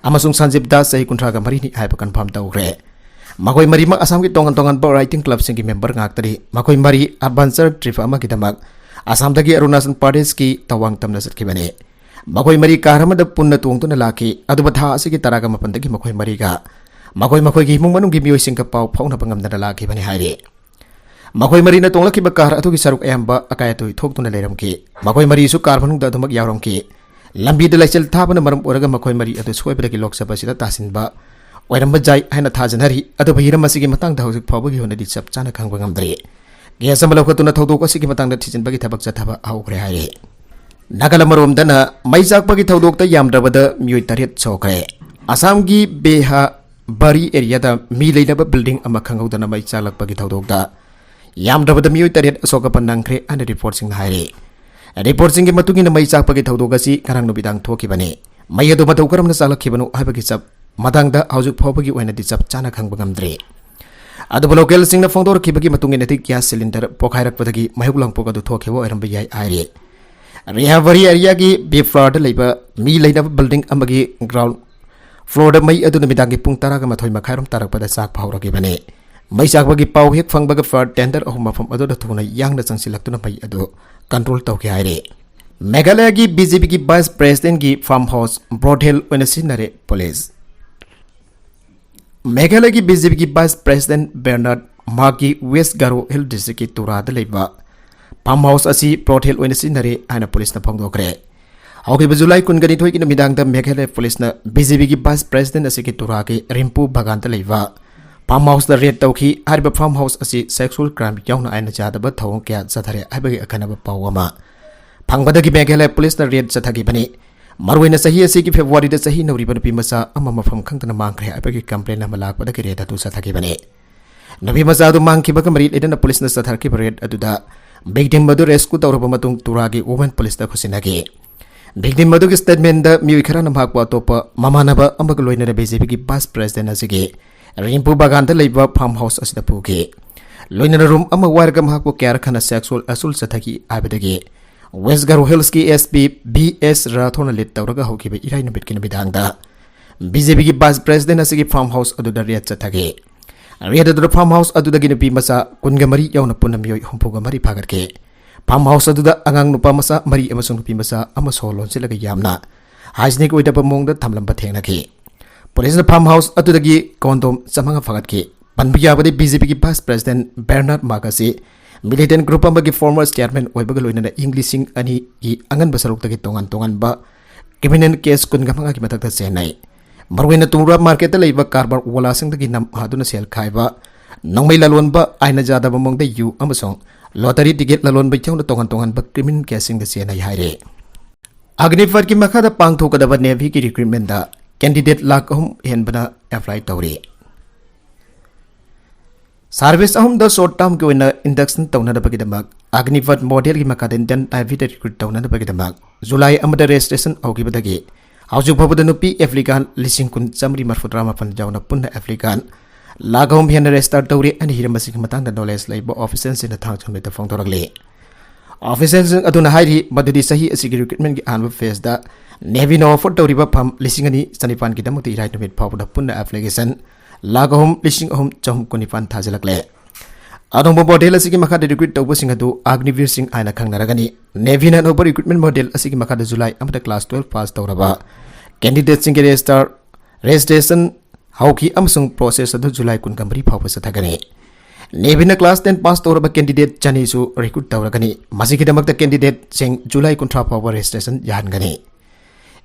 ꯑꯃꯁꯨꯡ ꯁꯟꯖꯤꯞ ꯗꯥꯁ, ꯆꯍꯤ ꯀꯨꯟꯊ꯭ꯔꯥꯒ ꯃꯔꯤꯅꯤ ꯍꯥꯏꯕ confirm ꯇꯧꯈ꯭ꯔꯦ꯫ ꯃꯈꯣꯏ ꯃꯔꯤꯃꯛ ꯑꯁꯥꯝꯒꯤ ꯇꯣꯉꯥꯟ ꯇꯣꯉꯥꯟꯕ ridingꯀ꯭ꯂꯕꯁꯤꯡꯒꯤ member ꯉꯥꯛꯇꯅꯤ꯫ ꯃꯈꯣꯏ ꯃꯔꯤ adventure trip ꯑꯃꯒꯤꯗꯃꯛ ꯑꯁꯥꯝꯗꯒꯤ ꯑꯔꯨꯅꯥꯆꯜ ꯄ꯭ꯔꯗꯦꯁꯀꯤ ꯇꯋꯥꯡ ꯇꯝꯅ ꯆꯠꯈꯤꯕꯅꯤ꯫ ꯃꯈꯣꯏ ꯃꯔꯤ car ꯑꯃꯗ ꯄꯨꯟꯅ ꯇꯣꯡꯗꯨꯅ ꯂꯥꯛꯈꯤ, ꯑꯗꯨꯕꯨ ꯊꯥ ꯑꯁꯤꯒꯤ ꯇꯔꯥꯒ ꯃꯥꯄꯟꯗꯒꯤ ꯃꯈꯣꯏ ꯃꯔꯤꯒ ꯃꯈꯣꯏ ꯃꯈꯣꯏꯒꯤ ꯏꯃꯨꯡ ꯃꯅꯨꯡꯒꯤ ꯃꯤꯑꯣꯏꯁꯤꯡꯒ ꯄꯥꯎ ꯐꯥꯎꯅꯕ ꯉꯝꯗꯅ ꯂꯥꯛꯈꯤꯕꯅꯤ ꯍꯥꯏꯔꯤ꯫ ꯃꯈꯣꯏ ꯃꯔꯤꯅ ꯇꯣꯡꯂꯛꯈꯤꯕ ꯀꯥꯔ ꯑꯗꯨꯒꯤ ꯁꯔꯨꯛ ꯑꯌꯥꯝꯕ ꯑꯀꯥꯏ ꯑꯇꯣꯏ ꯊꯣꯛꯇꯨꯅ ꯂꯩꯔꯝꯈꯤ꯫ ꯃꯈꯣꯏ ꯃꯔꯤꯁꯨ ꯀꯥꯔ ꯃꯅꯨꯡꯗ ꯑꯗꯨꯃꯛ ꯌꯥꯎꯔꯝꯈꯤ꯫ ꯂꯝꯕꯤꯗ ꯂꯩꯆꯤꯜ ꯊꯥꯕꯅ ꯃꯔꯝ ꯑꯣꯏꯔꯒ ꯃꯈꯣꯏ ꯃꯔꯤ ꯑꯗꯨ ꯁꯣꯏꯕꯗꯒꯤ ꯂꯣꯛꯆꯕ ꯑꯁꯤꯗ ꯇꯥꯁꯤꯟꯕ ꯑꯣꯏꯔꯝꯕ ꯌꯥꯏ ꯍꯥꯏꯅ ꯊꯥꯖꯅꯔꯤ, ꯑꯗꯨꯕꯨ ꯍꯤꯔꯝ ꯑꯁꯤꯒꯤ ꯃꯇꯥꯡꯗ ꯍꯧꯖꯤꯛ ꯐꯥꯎꯕꯒꯤ ꯑꯣꯏꯅꯗꯤ ꯆꯞ ꯆꯥꯅ ꯈꯪꯕ ꯉꯝꯗ꯭ꯔꯤ꯫ ꯀꯦꯁ ꯑꯃ ꯂꯧꯈꯠꯇꯨꯅ ꯊꯧꯗꯣꯛ ꯑꯁꯤꯒꯤ ꯃꯇꯥꯡꯗ ꯊꯤꯖꯤꯟꯕꯒꯤ ꯊꯕꯛ ꯆꯠꯊꯕ ꯍꯧꯈ꯭ꯔꯦ ꯍꯥꯏꯔꯤ꯫ ꯅꯥꯒꯥꯂꯝ ꯑꯔꯣꯝꯗꯅ ꯃꯩ ꯆꯥꯛꯄꯒꯤ ꯊꯧꯗꯣꯛꯇ ꯌꯥꯝꯗ꯭ꯔꯕꯗ ꯃꯤꯑꯣꯏ ꯇꯔꯦꯠ ꯁꯣꯛꯈ꯭ꯔꯦ꯫ ꯑꯁꯥꯝꯒꯤ ꯕꯦꯍꯥ ꯕꯔꯤ ꯑꯦꯔꯤꯌꯥꯗ ꯃꯤ ꯂꯩꯅꯕ ꯕꯤꯜꯗꯤꯡ ꯑꯃ ꯈꯪꯍꯧꯗꯅ ꯃꯩ ꯆꯥꯛꯂꯛꯄꯒꯤ ꯊꯧꯗꯣꯛꯇ ꯌꯥꯝꯗ꯭ꯔꯕꯗ ꯃꯤꯑꯣꯏ ꯇꯔꯦꯠ ꯑꯁꯣꯛ ꯑꯄꯟ ꯅꯪꯈ꯭ꯔꯦ ꯍꯥꯏꯅ ꯔꯤꯄꯣꯔꯠꯁꯤꯡꯅ ꯍꯥꯏꯔꯤ꯫ ꯔꯤꯄꯣꯔꯠꯁꯤꯡꯒꯤ ꯃꯇꯨꯡ ꯏꯟꯅ ꯃꯩ ꯆꯥꯛꯄꯒꯤ ꯊꯧꯗꯣꯛ ꯑꯁꯤ ꯉꯔꯥꯡ ꯅꯨꯃꯤꯗꯥꯡ ꯊꯣꯛꯈꯤꯕꯅꯤ꯫ ꯃꯩ ꯑꯗꯨ ꯃꯇꯧ ꯀꯔꯝꯅ ꯆꯥꯛꯂꯛꯈꯤꯕꯅꯣ ꯍꯥꯏꯕꯒꯤ ꯆꯞ ꯃꯇꯥꯡꯗ ꯍꯧꯖꯤꯛ ꯐꯥꯎꯕꯒꯤ ꯑꯣꯏꯅꯗꯤ ꯆꯞ ꯆꯥꯅ ꯈꯪꯕ ꯉꯝꯗ꯭ꯔꯤ꯫ ꯑꯗꯨꯕꯨ ꯂꯣꯀꯦꯜꯁꯤꯡꯅ ꯐꯣꯡꯗꯣꯔꯛꯈꯤꯕꯒꯤ ꯃꯇꯨꯡ ꯏꯟꯅꯗꯤ ꯒ꯭ꯌꯥꯁ ꯁꯤꯂꯤꯟꯗꯔ ꯄꯣꯈꯥꯏꯔꯛꯄꯗꯒꯤ ꯃꯩꯍꯧ ꯂꯥꯡꯄꯣꯛ ꯑꯗꯨ ꯊꯣꯛꯈꯤꯕ ꯑꯣꯏꯔꯝꯕ ꯌꯥꯏ ꯍꯥꯏꯔꯤ꯫ ꯔꯤꯍꯥꯕꯔꯤ ꯑꯦꯔꯤꯌꯥꯒꯤ ꯕꯤ ꯐ꯭ꯂꯣꯔꯗ ꯂꯩꯕ ꯃꯤ ꯂꯩꯅꯕ ꯕꯤꯜꯗꯤꯡ ꯑꯃꯒꯤ ꯒ꯭ꯔꯥꯎꯟ ꯐ꯭ꯂꯣꯔꯗ ꯃꯩ ꯑꯗꯨ ꯅꯨꯃꯤꯗꯥꯡꯒꯤ ꯄꯨꯡ ꯇꯔꯥꯒ ꯃꯥꯊꯣꯏ ꯃꯈꯥꯏꯔꯣꯝ ꯇꯥꯔꯛꯄꯗ ꯆꯥꯛꯄ ꯍꯧꯔꯛꯈꯤꯕꯅꯤ꯫ ꯃꯩ ꯆꯥꯛꯄꯒꯤ ꯄꯥꯎ ꯍꯦꯛ ꯐꯪꯕꯒ ꯐꯥꯌꯔ ꯇꯦꯟꯗꯔ ꯑꯍꯨꯝ ꯃꯐꯝ ꯑꯗꯨꯗ ꯊꯨꯅ ꯌꯥꯡꯅ ꯆꯪꯁꯤꯜꯂꯛꯇꯨꯅ ꯃꯩ ꯑꯗꯨ ꯀꯟꯇ꯭ꯔꯣꯜ ꯇꯧꯈꯤ ꯍꯥꯏꯔꯤ꯫ ꯃꯦꯘꯥꯂꯌꯒꯤ ꯕꯤꯖꯦꯄꯤꯒꯤ ꯚꯥꯏꯁ ꯄ꯭ꯔꯦꯁꯤꯗꯦꯟꯒꯤ ꯐꯥꯔꯝ ꯍꯥꯎꯁ ꯕ꯭ꯔꯣꯊꯦꯜ ꯑꯣꯏꯅ ꯁꯤꯖꯤꯟꯅꯔꯦ ꯄꯨꯂꯤꯁ꯫ ꯃꯦꯘꯥꯂꯌꯒꯤ ꯕꯤꯖꯦꯄꯤꯒꯤ ꯚꯥꯏꯁ ꯄ꯭ꯔꯦꯁꯤꯗꯦꯟ ꯕꯦꯔꯅꯥꯔꯗ ꯃꯍꯥꯛꯀꯤ ꯋꯦꯁ ꯒꯥꯔꯣ ꯍꯤꯜ ꯗꯤꯁꯇ꯭ꯔꯤꯛꯀꯤ ꯇꯨꯔꯥꯗ ꯂꯩꯕ ꯐꯥꯔꯝ ꯍꯥꯎꯁ ꯑꯁꯤ ꯕ꯭ꯔꯣꯊꯦꯜ ꯑꯣꯏꯅ ꯁꯤꯖꯤꯟꯅꯔꯦ ꯍꯥꯏꯅ ꯄꯨꯂꯤꯁꯅ ꯐꯣꯡꯗꯣꯛꯈ꯭ꯔꯦ꯫ ꯍꯧꯈꯤꯕ ꯖꯨꯂꯥꯏ ꯀꯨꯟꯒꯅꯤꯊꯣꯏꯒꯤ ꯅꯨꯃꯤꯗꯥꯡꯗ ꯃꯦꯘꯥꯂꯌ ꯄꯨꯂꯤꯁꯅ ꯕꯤꯖꯦꯄꯤꯒꯤ ꯚꯥꯏꯁ ꯄ꯭ꯔꯦꯁꯤꯗꯦꯟ ꯑꯁꯤꯒꯤ ꯇꯨꯔꯥꯒꯤ ꯔꯤꯝꯄꯨ ꯕꯒꯥꯟꯗ ꯂꯩꯕ ꯐꯥꯔꯝ ꯍꯥꯎꯁꯇ ꯔꯦꯗ ꯇꯧꯈꯤ꯫ ꯍꯥꯏꯔꯤꯕ ꯐꯥꯔꯝ ꯍꯥꯎꯁ ꯑꯁꯤ ꯁꯦꯛꯁꯨꯑꯦꯜ ꯀ꯭ꯔꯥꯏꯝ ꯌꯥꯎꯅ ꯑꯥꯏꯟꯅ ꯌꯥꯗꯕ ꯊꯧꯑꯣꯡ ꯀꯌꯥ ꯆꯠꯊꯔꯦ ꯍꯥꯏꯕꯒꯤ ꯑꯈꯟꯅꯕ ꯄꯥꯎ ꯑꯃ ꯐꯪꯕꯗꯒꯤ ꯃꯦꯘꯥꯂꯌ ꯄꯨꯂꯤꯁꯅ ꯔꯦꯗ ꯆꯠꯊꯈꯤꯕꯅꯤ꯫ ꯃꯔꯨꯑꯣꯏꯅ ꯆꯍꯤ ꯑꯁꯤꯒꯤ ꯐꯦꯕ꯭ꯔꯨꯋꯥꯔꯤꯗ ꯆꯍꯤ ꯅꯧꯔꯤꯕ ꯅꯨꯄꯤ ꯃꯆꯥ ꯑꯃ ꯃꯐꯝ ꯈꯪꯗꯅ ꯃꯥꯡꯈ꯭ꯔꯦ ꯍꯥꯏꯕꯒꯤ ꯀꯝꯄ꯭ꯂꯦꯟ ꯑꯃ ꯂꯥꯛꯄꯗꯒꯤ ꯔꯦꯗ ꯑꯗꯨ ꯆꯠꯊꯈꯤꯕꯅꯤ꯫ ꯅꯨꯄꯤ ꯃꯆꯥ ꯑꯗꯨ ꯃꯥꯡꯈꯤꯕꯒ ꯃꯔꯤ ꯂꯩꯅꯅ ꯄꯨꯂꯤꯁꯅ ꯆꯠꯊꯔꯛꯈꯤꯕ ꯔꯦꯗ ꯑꯗꯨꯗ ꯚꯤꯛꯇꯤꯝ ꯑꯗꯨ ꯔꯦꯁꯀ꯭ꯌꯨ ꯇꯧꯔꯕ ꯃꯇꯨꯡ ꯇꯨꯔꯥꯒꯤ ꯋꯨꯃꯦꯟ ꯄꯨꯂꯤꯁꯇ ꯈꯨꯠꯁꯤꯟꯅꯈꯤ꯫ ꯚꯤꯛꯇꯤꯝ ꯑꯗꯨꯒꯤ ꯁ꯭ꯇꯦꯠꯃꯦꯟꯗ ꯃꯤꯑꯣꯏ ꯈꯔꯅ ꯃꯍꯥꯛꯄꯨ ꯑꯇꯣꯞꯄ ꯃꯃꯥꯟꯅꯕ ꯑꯃꯒ ꯂꯣꯏꯅꯅ ꯕꯤꯖꯦꯄꯤꯒꯤ ꯚꯥꯏꯁ ꯄ꯭ꯔꯦꯁꯤꯗꯦꯟ ꯑꯁꯤꯒꯤ ꯔꯤꯝꯄꯨ ꯕꯒꯥꯟꯗ ꯂꯩꯕ ꯐꯥꯔꯝ ꯍꯥꯎꯁ ꯑꯁꯤꯗ ꯄꯨꯈꯤ꯫ ꯂꯣꯏꯅꯅ ꯔꯨꯝ ꯑꯃ ꯋꯥꯏꯔꯒ ꯃꯍꯥꯛꯄꯨ ꯀꯌꯥꯔꯛ ꯍꯟꯅ ꯁꯦꯛꯁꯨꯑꯦꯜ ꯑꯦꯁꯣꯜ ꯆꯠꯊꯈꯤ ꯍꯥꯏꯕꯗꯒꯤ ꯋꯦꯁ ꯒꯥꯔꯣ ꯍꯤꯜꯁꯀꯤ ꯑꯦꯁ ꯄꯤ ꯚꯤ ꯑꯦꯁ ꯔꯥꯊꯣꯔꯅ ꯂꯤꯗ ꯇꯧꯔꯒ ꯍꯧꯈꯤꯕ ꯏꯔꯥꯏ ꯅꯨꯃꯤꯠꯀꯤ ꯅꯨꯃꯤꯗꯥꯡꯗ ꯕꯤꯖꯦꯄꯤꯒꯤ ꯚꯥꯏꯁ ꯄ꯭ꯔꯦꯁꯤꯗꯦꯟ ꯑꯁꯤꯒꯤ ꯐꯥꯔꯝ ꯍꯥꯎꯁ ꯑꯗꯨꯗ ꯔꯦꯗ ꯆꯠꯊꯈꯤ꯫ ꯔꯦꯗ ꯑꯗꯨꯗ ꯐꯥꯔꯝ ꯍꯥꯎꯁ ꯑꯗꯨꯗꯒꯤ ꯅꯨꯄꯤ ꯃꯆꯥ ꯀꯨꯟꯒ ꯃꯔꯤ ꯌꯥꯎꯅ ꯄꯨꯟꯅ ꯃꯤꯑꯣꯏ ꯍꯨꯝꯐꯨꯒ ꯃꯔꯤ ꯐꯥꯒꯠꯈꯤ꯫ ꯐꯥꯔꯝ ꯍꯥꯎꯁ ꯑꯗꯨꯗ ꯑꯉꯥꯡ ꯅꯨꯄꯥ ꯃꯆꯥ ꯃꯔꯤ ꯑꯃꯁꯨꯡ ꯅꯨꯄꯤ ꯃꯆꯥ ꯑꯃ ꯁꯣ ꯂꯣꯟꯁꯤꯜꯂꯒ ꯌꯥꯝꯅ ꯍꯥꯏꯖꯤꯅꯤꯛ ꯑꯣꯏꯗꯕ ꯃꯑꯣꯡꯗ ꯊꯝꯂꯝꯕ ꯊꯦꯡꯅꯈꯤ꯫ ꯄꯨꯂꯤꯁꯅ ꯐꯥꯔꯝ ꯍꯥꯎꯁ ꯑꯗꯨꯗꯒꯤ ꯀꯣꯟꯗꯣꯝ ꯆꯥꯃꯉꯥ ꯐꯥꯒꯠꯈꯤ꯫ ꯄꯟꯕ ꯌꯥꯕꯗꯤ, ꯕꯤ ꯖꯦ ꯄꯤꯒꯤ ꯚꯥꯏꯁ ꯄ꯭ꯔꯦꯁꯤꯗꯦꯟꯠ ꯕꯦꯔꯅꯥꯔꯗ ꯃꯥꯔꯛ ꯑꯁꯤ ꯃꯤꯂꯤꯇꯦꯟꯠ ꯒ꯭ꯔꯨꯞ ꯑꯃꯒꯤ ꯐꯣꯔꯃꯔ ꯆꯤꯌꯥꯔꯃꯦꯟ ꯑꯣꯏꯕꯒ ꯂꯣꯏꯅꯅ ꯏꯪ ꯂꯤꯁꯤꯡ ꯑꯅꯤꯒꯤ ꯑꯉꯟꯕ ꯁꯔꯨꯛꯇꯒꯤ ꯇꯣꯉꯥꯟ ꯇꯣꯉꯥꯟꯕ ꯀ꯭ꯔꯤꯃꯤꯅꯦꯜ ꯀꯦꯁ ꯀꯨꯟꯒ ꯃꯉꯥꯒꯤ ꯃꯊꯛꯇ ꯆꯦꯟꯅꯩ꯫ ꯃꯔꯨꯑꯣꯏꯅ ꯇꯨꯡꯔꯥ ꯃꯥꯔꯀꯦꯠꯇ ꯂꯩꯕ ꯀꯔꯕꯥꯔ ꯋꯥꯂꯥꯁꯤꯡꯗꯒꯤ ꯅꯝ ꯍꯥꯗꯨꯅ ꯁꯦꯜ ꯈꯥꯏꯕ, ꯅꯣꯡꯃꯩ ꯂꯂꯣꯟꯕ, ꯑꯥꯏꯟꯅ ꯌꯥꯗꯕ ꯃꯑꯣꯡꯗ ꯌꯨ ꯑꯃꯁꯨꯡ ꯂꯣꯇꯔꯤ ꯇꯤꯀꯦꯠ ꯂꯂꯣꯟꯕ ꯌꯥꯎꯅ ꯇꯣꯉꯥꯟ ꯇꯣꯉꯥꯟꯕ ꯀ꯭ꯔꯤꯃꯤꯅꯦꯜ ꯀꯦꯁꯁꯤꯡꯗ ꯆꯦꯟꯅꯩ ꯍꯥꯏꯔꯤ꯫ ꯑꯒꯅꯤꯄꯊꯀꯤ ꯃꯈꯥꯗ ꯄꯥꯡꯊꯣꯛꯀꯗꯕ ꯅꯦꯚꯤꯒꯤ ꯔꯤꯀ꯭ꯔꯨꯠꯃꯦꯟꯗ ꯀꯦꯟꯗꯤꯗꯦꯠ ꯂꯥꯈ ꯑꯍꯨꯝ ꯍꯦꯟꯕꯅ ꯑꯦꯄ꯭ꯂꯥꯏ ꯇꯧꯔꯤ꯫ ꯁꯥꯔꯚꯤꯁ ꯑꯍꯨꯝꯗ ꯁꯣꯔꯠ ꯇꯥꯔꯝꯒꯤ ꯑꯣꯏꯅ ꯏꯟꯗꯛꯁꯟ ꯇꯧꯅꯅꯕꯒꯤꯗꯃꯛ ꯑꯒꯅꯤꯄꯊ ꯃꯣꯗꯦꯜꯒꯤ ꯃꯈꯥꯗ ꯏꯟꯗꯤꯌꯟ ꯅꯦꯚꯤꯗ ꯔꯤꯀ꯭ꯔꯨꯠ ꯇꯧꯅꯅꯕꯒꯤꯗꯃꯛ ꯖꯨꯂꯥꯏ ꯑꯃꯗ ꯔꯦꯖꯤꯁꯇ꯭ꯔꯦꯁꯟ ꯍꯧꯈꯤꯕꯗꯒꯤ ꯍꯧꯖꯤꯛ ꯐꯥꯎꯕꯗ ꯅꯨꯄꯤ ꯑꯦꯄ꯭ꯂꯤꯀꯥꯟ ꯂꯤꯁꯤꯡ ꯀꯨꯟ ꯆꯥꯃꯔꯤ ꯃꯔꯤꯐꯨꯇꯔꯥ ꯃꯥꯄꯟ ꯌꯥꯎꯅ ꯄꯨꯟꯅ ꯑꯦꯄ꯭ꯂꯤꯀꯥꯟ ꯂꯥꯈ ꯑꯍꯨꯝ ꯍꯦꯟꯅ ꯔꯦꯖꯤꯁꯇꯔ ꯇꯧꯔꯤ꯫ ꯑꯩꯅ ꯍꯤꯔꯝ ꯑꯁꯤꯒꯤ ꯃꯇꯥꯡꯗ ꯅꯣꯂꯦꯖ ꯂꯩꯕ ꯑꯣꯐꯤꯁꯤꯌꯦꯜꯁꯤꯡꯅ ꯊꯥꯡꯖ ꯅꯨꯃꯤꯠꯇ ꯐꯣꯡꯗꯣꯔꯛꯂꯤ꯫ ꯑꯣꯐꯤꯁꯤꯌꯦꯜꯁꯤꯡ ꯑꯗꯨꯅ ꯍꯥꯏꯔꯤ ꯃꯗꯨꯗꯤ ꯆꯍꯤ ꯑꯁꯤꯒꯤ ꯔꯤꯀ꯭ꯔꯨꯠꯃꯦꯟꯒꯤ ꯑꯍꯥꯟꯕ ꯐꯦꯖꯗ ꯅꯦꯚꯤꯅ ꯑꯣꯐꯔ ꯇꯧꯔꯤꯕ ꯐꯝ ꯂꯤꯁꯤꯡ ꯑꯅꯤ ꯆꯅꯤꯄꯥꯟꯒꯤꯗꯃꯛꯇ ꯏꯔꯥꯏ ꯅꯨꯃꯤꯠ ꯐꯥꯎꯕꯗ ꯄꯨꯟꯅ ꯑꯦꯄ꯭ꯂꯤꯀꯦꯁꯟ ꯂꯥꯈ ꯑꯍꯨꯝ ꯂꯤꯁꯤꯡ ꯑꯍꯨꯝ ꯆꯍꯨꯝ ꯀꯨꯟꯅꯤꯄꯥꯟ ꯊꯥꯖꯤꯜꯂꯛꯂꯦ꯫ ꯑꯅꯧꯕ ꯃꯣꯗꯦꯜ ꯑꯁꯤꯒꯤ ꯃꯈꯥꯗ ꯔꯤꯀ꯭ꯔꯨꯠ ꯇꯧꯕꯁꯤꯡ ꯑꯗꯨ ꯑꯒꯅꯤꯕꯤꯔꯁꯤꯡ ꯍꯥꯏꯅ ꯈꯪꯅꯔꯒꯅꯤ꯫ ꯅꯦꯚꯤꯅ ꯑꯅꯧꯕ ꯔꯤꯀ꯭ꯔꯨꯠꯃꯦꯟ ꯃꯣꯗꯦꯜ ꯑꯁꯤꯒꯤ ꯃꯈꯥꯗ ꯖꯨꯂꯥꯏ ꯑꯃꯗ ꯀ꯭ꯂꯥꯁ ꯇꯨꯋꯦꯜꯐ ꯄꯥꯁ ꯇꯧꯔꯕ ꯀꯦꯟꯗꯤꯗꯦꯠꯁꯤꯡꯒꯤ ꯔꯦꯖꯤꯁꯇꯔ, ꯔꯦꯖꯤꯁꯇ꯭ꯔꯦꯁꯟ ꯍꯧꯈꯤ ꯑꯃꯁꯨꯡ ꯄ꯭ꯔꯣꯁꯦꯁ ꯑꯗꯨ ꯖꯨꯂꯥꯏ ꯀꯨꯟꯃꯔꯤ ꯐꯥꯎꯕ ꯆꯠꯊꯒꯅꯤ꯫ ꯅꯦꯚꯤꯅ ꯀ꯭ꯂꯥꯁ ꯇꯦꯟ ꯄꯥꯁ ꯇꯧꯔꯕ ꯀꯦꯟꯗꯤꯗꯦꯠ ꯆꯅꯤꯁꯨ ꯔꯤꯀ꯭ꯔꯨꯠ ꯇꯧꯔꯒꯅꯤ꯫ ꯃꯁꯤꯒꯤꯗꯃꯛꯇ ꯀꯦꯟꯗꯤꯗꯦꯠꯁꯤꯡ ꯖꯨꯂꯥꯏ ꯀꯨꯟꯊ꯭ꯔꯥ ꯐꯥꯎꯕ ꯔꯦꯖꯤꯁꯇ꯭ꯔꯦꯁꯟ ꯌꯥꯍꯟꯒꯅꯤ꯫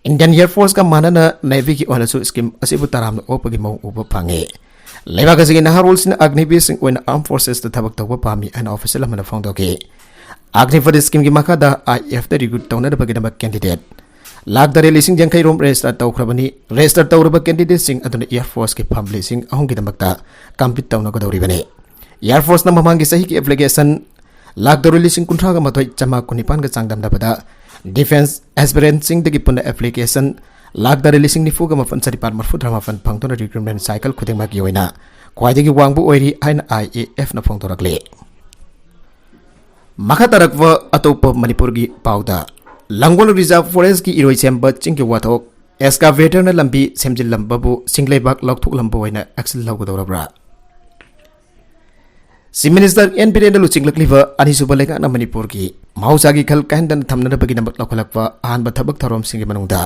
ꯏꯟꯗꯤꯌꯟ ꯑꯦꯌꯔ ꯐꯣꯔꯁꯀ ꯃꯥꯟꯅꯅ ꯅꯦꯚꯤꯒꯤ ꯑꯣꯏꯅꯁꯨ ꯁ꯭ꯀꯤꯝ ꯑꯁꯤꯕꯨ ꯇꯔꯥꯝꯅ ꯑꯣꯛꯄꯒꯤ ꯃꯑꯣꯡ ꯎꯕ ꯐꯪꯉꯤ꯫ ꯂꯩꯕꯥꯛ ꯑꯁꯤꯒꯤ ꯅꯍꯥꯔꯣꯜꯁꯤꯡꯅ ꯑꯒꯅꯤꯕꯤꯔꯁꯤꯡ ꯑꯣꯏꯅ ꯑꯥꯔꯝ ꯐꯣꯔꯁꯦꯁꯇ ꯊꯕꯛ ꯇꯧꯕ ꯄꯥꯝꯃꯤ ꯍꯥꯏꯅ ꯑꯣꯐꯤꯁꯤꯌꯦꯜ ꯑꯃꯅ ꯐꯣꯡꯗꯣꯛꯈꯤ꯫ ꯑꯒꯅꯤꯄꯊ ꯁ꯭ꯀꯤꯝꯒꯤ ꯃꯈꯥꯗ ꯑꯥꯏ ꯑꯦꯐꯇ ꯔꯤꯀ꯭ꯔꯨꯠ ꯇꯧꯅꯅꯕꯒꯤꯗꯃꯛ ꯀꯦꯟꯗꯤꯗꯦꯠ ꯂꯥꯈ ꯇꯔꯦꯠ ꯂꯤꯁꯤꯡ ꯌꯥꯡꯈꯩ ꯔꯣꯝ ꯔꯦꯖꯤꯁꯇꯔ ꯇꯧꯈ꯭ꯔꯕꯅꯤ꯫ ꯔꯦꯖꯤꯁꯇꯔ ꯇꯧꯔꯕ ꯀꯦꯟꯗꯤꯗꯦꯠꯁꯤꯡ ꯑꯗꯨꯅ ꯑꯦꯌꯔ ꯐꯣꯔꯁꯀꯤ ꯐꯝ ꯂꯤꯁꯤꯡ ꯑꯍꯨꯝꯒꯤꯗꯃꯛꯇ ꯀꯝꯄꯤꯠ ꯇꯧꯅꯒꯗꯧꯔꯤꯕꯅꯤ꯫ ꯑꯦꯌꯔ ꯐꯣꯔꯁꯅ ꯃꯃꯥꯡꯒꯤ ꯆꯍꯤꯒꯤ ꯑꯦꯄ꯭ꯂꯤꯀꯦꯁꯟ ꯂꯥꯈ ꯇꯔꯨꯛ ꯂꯤꯁꯤꯡ ꯀꯨꯟꯊ꯭ꯔꯥꯒ ꯃꯥꯊꯣꯏ ꯆꯥꯝꯃꯉꯥ ꯀꯨꯟꯅꯤꯄꯥꯟꯒ ꯆꯥꯡꯗꯝꯅꯕꯗ ꯗꯤꯐꯦꯟꯁ ꯑꯦꯁꯄꯤꯔꯦꯟꯠꯁꯤꯡꯗꯒꯤ ꯄꯨꯟꯅ ꯑꯦꯄ꯭ꯂꯤꯀꯦꯁꯟ ꯂꯥꯈ ꯇꯔꯦꯠ ꯂꯤꯁꯤꯡ ꯅꯤꯐꯨꯒ ꯃꯥꯄꯟ ꯆꯅꯤꯄꯥꯟ ꯃꯔꯤꯐꯨꯇꯔꯥ ꯃꯥꯄꯟ ꯐꯪꯗꯨꯅ ꯔꯤꯀ꯭ꯔꯨꯠꯃꯦꯟ ꯁꯥꯏꯀꯜ ꯈꯨꯗꯤꯡꯃꯛꯀꯤ ꯑꯣꯏꯅ ꯈ꯭ꯋꯥꯏꯗꯒꯤ ꯋꯥꯡꯕ ꯑꯣꯏꯔꯤ ꯍꯥꯏꯅ ꯑꯥꯏ ꯑꯦ ꯑꯦꯐꯅ ꯐꯣꯡꯗꯣꯔꯛꯂꯤ꯫ ꯃꯈꯥ ꯇꯥꯔꯛꯄ ꯑꯇꯣꯞꯄ ꯃꯅꯤꯄꯨꯔꯒꯤ ꯄꯥꯎꯗ, ꯂꯥꯡꯒꯣꯜ ꯔꯤꯖꯥꯔꯚ ꯐꯣꯔꯦꯁ꯭ꯠꯀꯤ ꯏꯔꯣꯏꯁꯦꯝꯕ ꯆꯤꯡꯒꯤ ꯋꯥꯊꯣꯛ, ꯑꯦꯛꯁꯀꯥꯚꯦꯇꯔꯅ ꯂꯝꯕꯤ ꯁꯦꯝꯖꯤꯜꯂꯝꯕꯕꯨ ꯆꯤꯡꯂꯩꯕꯥꯛ ꯂꯧꯊꯣꯛꯂꯝꯕ ꯑꯣꯏꯅ ꯑꯦꯛꯁꯟ ꯂꯧꯒꯗꯧꯔꯕ꯭ꯔꯥ? ꯆꯤꯐ ꯃꯤꯅꯤꯁꯇꯔ ꯑꯦꯟ ꯕꯤꯔꯦꯟꯅ ꯂꯨꯆꯤꯡꯂꯛꯂꯤꯕ ꯑꯅꯤꯁꯨꯕ ꯂꯩꯉꯥꯛꯅ ꯃꯅꯤꯄꯨꯔꯒꯤ ꯃꯍꯧꯁꯥꯒꯤ ꯈꯜ ꯀꯥꯏꯍꯟꯗꯅ ꯊꯝꯅꯅꯕꯒꯤꯗꯃꯛ ꯂꯧꯈꯠꯂꯛꯄ ꯑꯍꯥꯟꯕ ꯊꯕꯛ ꯊꯧꯔꯝꯁꯤꯡꯒꯤ ꯃꯅꯨꯡꯗ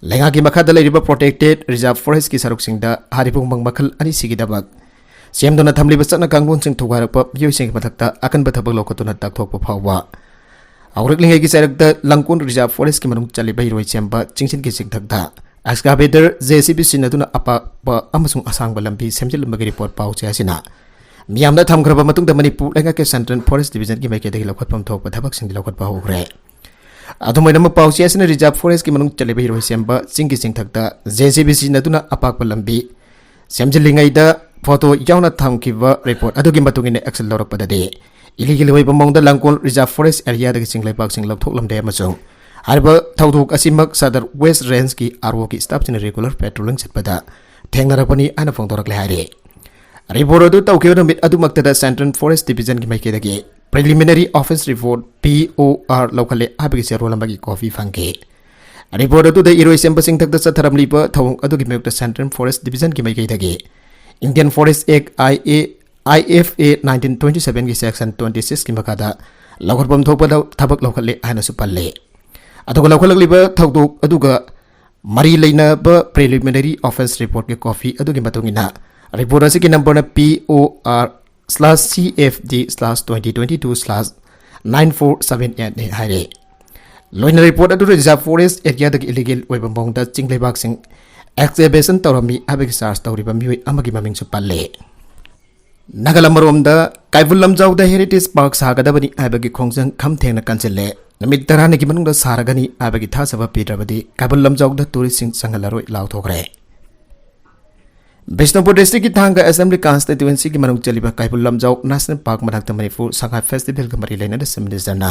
ꯂꯩꯉꯥꯛꯀꯤ ꯃꯈꯥꯗ ꯂꯩꯔꯤꯕ Protected Reserve Forestꯀꯤ ꯁꯔꯨꯛꯁꯤꯡꯗ ꯍꯥꯏꯔꯤꯕ ꯎꯃꯪ ꯃꯈꯜ ꯑꯅꯤꯁꯤꯒꯤꯗꯃꯛ ꯁꯦꯝꯗꯨꯅ ꯊꯝꯂꯤꯕ ꯆꯠꯅ ꯀꯥꯡꯂꯣꯟꯁꯤꯡ ꯊꯨꯒꯥꯏꯔꯛꯄ ꯃꯤꯑꯣꯏꯁꯤꯡꯒꯤ ꯃꯊꯛꯇ ꯑꯀꯟꯕ ꯊꯕꯛ ꯂꯧꯈꯠꯇꯨꯅ ꯇꯥꯛꯊꯣꯛꯄ ꯐꯥꯎꯕ ꯍꯧꯔꯛꯂꯤꯉꯩꯒꯤ ꯆꯩꯔꯛꯇ ꯂꯪꯀꯣꯜ Reserve Forestꯀꯤ ꯃꯅꯨꯡ ꯆꯜꯂꯤꯕ ꯏꯔꯣꯏ ꯁꯦꯝꯕ ꯆꯤꯡꯁꯤꯟꯒꯤ ꯆꯤꯡꯊꯛꯇ excavator, JCB ꯁꯤꯖꯤꯟꯅꯗꯨꯅ ꯑꯄꯥꯛꯄ ꯑꯃꯁꯨꯡ ꯑꯁꯥꯡꯕ ꯂꯝꯕꯤ ꯁꯦꯝꯖꯤꯜꯂꯝꯕꯒꯤ report ꯄꯥꯎꯆꯦ ꯑꯁꯤꯅ ꯃꯤꯌꯥꯝꯗ ꯊꯝꯈ꯭ꯔꯕ ꯃꯇꯨꯡꯗ ꯃꯅꯤꯄꯨꯔ ꯂꯩꯉꯥꯛꯀꯤ Central Forest Divisionꯒꯤ ꯃꯥꯏꯀꯩꯗꯒꯤ ꯂꯧꯈꯠꯐꯝ ꯊꯣꯛꯄ ꯊꯕꯛꯁꯤꯡꯗꯤ ꯂꯧꯈꯠꯄ ꯍꯧꯈ꯭ꯔꯦ꯫ ꯑꯗꯨꯝ ꯑꯣꯏꯅꯃꯛ, ꯄꯥꯎꯆꯦ ꯑꯁꯤꯅ Reserve Forestꯀꯤ ꯃꯅꯨꯡ ꯆꯜꯂꯤꯕ ꯏꯔꯣꯏ ꯁꯦꯝꯕ ꯆꯤꯡꯒꯤ ꯆꯤꯡꯊꯛꯇ JCB ꯁꯤꯖꯤꯟꯅꯗꯨꯅ ꯑꯄꯥꯛꯄ ꯂꯝꯕꯤ ꯁꯦꯝꯖꯤꯜꯂꯤꯉꯩꯗ photo ꯌꯥꯎꯅ ꯊꯝꯈꯤꯕ report ꯑꯗꯨꯒꯤ ꯃꯇꯨꯡ ꯏꯟꯅ action ꯂꯧꯔꯛꯄꯗꯗꯤ, illegal ꯑꯣꯏꯕ ꯃꯑꯣꯡꯗ ꯂꯪꯀꯣꯜ Reserve Forest areaꯗꯒꯤ ꯆꯤꯡ ꯂꯩꯕꯥꯛꯁꯤꯡ ꯂꯧꯊꯣꯛꯂꯝꯗꯦ ꯑꯃꯁꯨꯡ ꯍꯥꯏꯔꯤꯕ ꯊꯧꯗꯣꯛ ꯑꯁꯤꯃꯛ Sadar West Rangeꯀꯤ ROꯒꯤ staffꯁꯤꯡꯅ regular patrolling ꯆꯠꯄꯗ ꯊꯦꯡꯅꯔꯛꯄꯅꯤ ꯍꯥꯏꯅ ꯐꯣꯡꯗꯣꯔꯛꯂꯦ ꯍꯥꯏꯔꯤ꯫ Report ꯑꯗꯨ ꯇꯧꯈꯤꯕ ꯅꯨꯃꯤꯠ ꯑꯗꯨꯃꯛꯇꯗ Central Forest Divisionꯒꯤ ꯃꯥꯏꯀꯩꯗꯒꯤ Preliminary Offence Report, POR, ꯂꯧꯈꯠꯂꯦ ꯍꯥꯏꯕꯒꯤ ꯆꯦꯔꯣꯜ ꯑꯃꯒꯤ copy ꯐꯪꯈꯤ꯫ Report ꯑꯗꯨꯗ ꯏꯔꯣꯏ ꯁꯦꯝꯕ ꯆꯤꯡꯊꯛꯇ ꯆꯠꯊꯔꯝꯂꯤꯕ ꯊꯧꯑꯣꯡ ꯑꯗꯨꯒꯤ ꯃꯥꯌꯣꯛꯇ Central Forest Divisionꯒꯤ ꯃꯥꯏꯀꯩꯗꯒꯤ Indian Forest Act, IA, IFA nineteen twenty sevenꯒꯤ section twenty sixꯀꯤ ꯃꯈꯥꯗ ꯂꯧꯈꯠꯐꯝ ꯊꯣꯛꯄ ꯂꯧ-, ꯊꯕꯛ ꯂꯧꯈꯠꯂꯦ ꯍꯥꯏꯅꯁꯨ ꯄꯜꯂꯤ꯫ ꯑꯗꯨꯒ ꯂꯧꯈꯠꯂꯛꯂꯤꯕ ꯊꯧꯗꯣꯛ ꯑꯗꯨꯒ ꯃꯔꯤ ꯂꯩꯅꯕ Preliminary Offence Reportꯀꯤ copy ꯑꯗꯨꯒꯤ ꯃꯇꯨꯡ ꯏꯟꯅ, report ꯑꯁꯤꯒꯤ numberꯅ POR/CFD/twenty twenty two/nine four seven eight ꯅꯤ ꯍꯥꯏꯔꯦ꯫ ꯂꯣꯏꯅ report ꯑꯗꯨ Reserve Forest areaꯗꯒꯤ illegal ꯑꯣꯏꯕ ꯃꯑꯣꯡꯗ ꯆꯤꯡ ꯂꯩꯕꯥꯛꯁꯤꯡ excavation ꯇꯧꯔꯝꯃꯤ ꯍꯥꯏꯕꯒꯤ charge ꯇꯧꯔꯤꯕ ꯃꯤꯑꯣꯏ ꯑꯃꯒꯤ ꯃꯃꯤꯡꯁꯨ ꯄꯜꯂꯦ꯫ ꯅꯥꯒꯥꯂꯝ ꯑꯃꯔꯣꯝꯗ ꯀꯩꯕꯨꯜ ꯂꯝꯖꯥꯎꯗ heritage park ꯁꯥꯒꯗꯕꯅꯤ ꯍꯥꯏꯕꯒꯤ ꯈꯣꯡꯖꯪ ꯈꯝ ꯊꯦꯡꯅ ꯀꯟꯁꯤꯜꯂꯦ꯫ ꯅꯨꯃꯤꯠ ꯇꯔꯥꯅꯤꯒꯤ ꯃꯅꯨꯡꯗ ꯁꯥꯔꯒꯅꯤ ꯍꯥꯏꯕꯒꯤ ꯊꯥꯖꯕ ꯄꯤꯗ꯭ꯔꯕꯗꯤ ꯀꯩꯕꯨꯜ ꯂꯝꯖꯥꯎꯗ touristꯁꯤꯡ ꯆꯪꯍꯜꯂꯔꯣꯏ ꯂꯥꯎꯊꯣꯛꯈ꯭ꯔꯦ꯫ ꯕꯤꯁꯅꯨꯄꯨꯔ districtꯀꯤ ꯊꯥꯡꯒ Assembly constituencyꯒꯤ ꯃꯅꯨꯡ ꯆꯜꯂꯤꯕ ꯀꯩꯕꯨꯜ ꯂꯝꯖꯥꯎ National Park ꯃꯅꯥꯛꯇ ꯃꯅꯤꯄꯨꯔ Sangay Festivalꯒ ꯃꯔꯤ ꯂꯩꯅꯅ Chief Ministerꯅ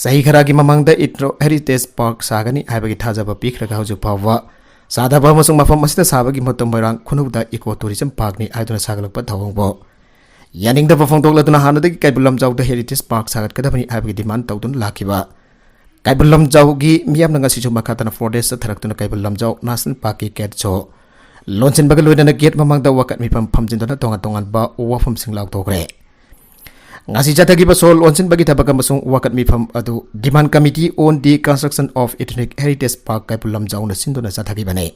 ꯆꯍꯤ ꯈꯔꯒꯤ ꯃꯃꯥꯡꯗ ethno heritage park ꯁꯥꯒꯅꯤ ꯍꯥꯏꯕꯒꯤ ꯊꯥꯖꯕ ꯄꯤꯈ꯭ꯔꯒ ꯍꯧꯖꯤꯛ ꯐꯥꯎꯕ ꯁꯥꯗꯕ ꯑꯃꯁꯨꯡ ꯃꯐꯝ ꯑꯁꯤꯗ ꯁꯥꯕꯒꯤ ꯃꯍꯨꯠꯇ ꯃꯣꯏꯔꯥꯡ ꯈꯨꯅꯧꯗ eco tourism parkꯅꯤ ꯍꯥꯏꯗꯨꯅ ꯁꯥꯒꯠꯂꯛꯄ ꯊꯧꯑꯣꯡꯕꯨ ꯌꯥꯅꯤꯡꯗꯕ ꯐꯣꯡꯗꯣꯛꯂꯗꯨꯅ ꯍꯥꯟꯅꯗꯒꯤ ꯀꯩꯕꯨꯜ ꯂꯝꯖꯥꯎꯗ heritage park ꯁꯥꯒꯠꯀꯗꯕꯅꯤ ꯍꯥꯏꯕꯒꯤ demand ꯇꯧꯗꯨꯅ ꯂꯥꯛꯈꯤꯕ ꯀꯩꯕꯨꯜ ꯂꯝꯖꯥꯎꯒꯤ ꯃꯤꯌꯥꯝꯅ ꯉꯁꯤꯁꯨ ꯃꯈꯥ ꯇꯥꯅ forest ꯆꯠꯊꯔꯛꯇꯨꯅ Keibul Lamjao National Parkꯀꯤ gate ꯁꯣ ꯂꯣꯟꯁꯤꯟꯕꯒ ꯂꯣꯏꯅꯅ gate ꯃꯃꯥꯡꯗ ꯋꯥꯀꯠ ꯃꯤꯐꯝ ꯐꯝꯖꯤꯟꯗꯨꯅ ꯇꯣꯉꯥꯟ ꯇꯣꯉꯥꯟꯕ ꯋꯥꯐꯝꯁꯤꯡ ꯂꯥꯎꯊꯣꯛꯈ꯭ꯔꯦ꯫ ꯉꯁꯤ ꯆꯠꯊꯈꯤꯕ ꯁꯣꯜ ꯑꯣꯟꯁꯤꯟꯕꯒꯤ ꯊꯕꯛ ꯑꯃꯁꯨꯡ ꯋꯥꯀꯠ ꯃꯤꯐꯝ ꯑꯗꯨ Demand Committee on the Construction of Ethnic Heritage Park ꯀꯩꯕꯨꯜ ꯂꯝꯖꯥꯎꯅ ꯁꯤꯟꯗꯨꯅ ꯆꯠꯊꯈꯤꯕꯅꯤ꯫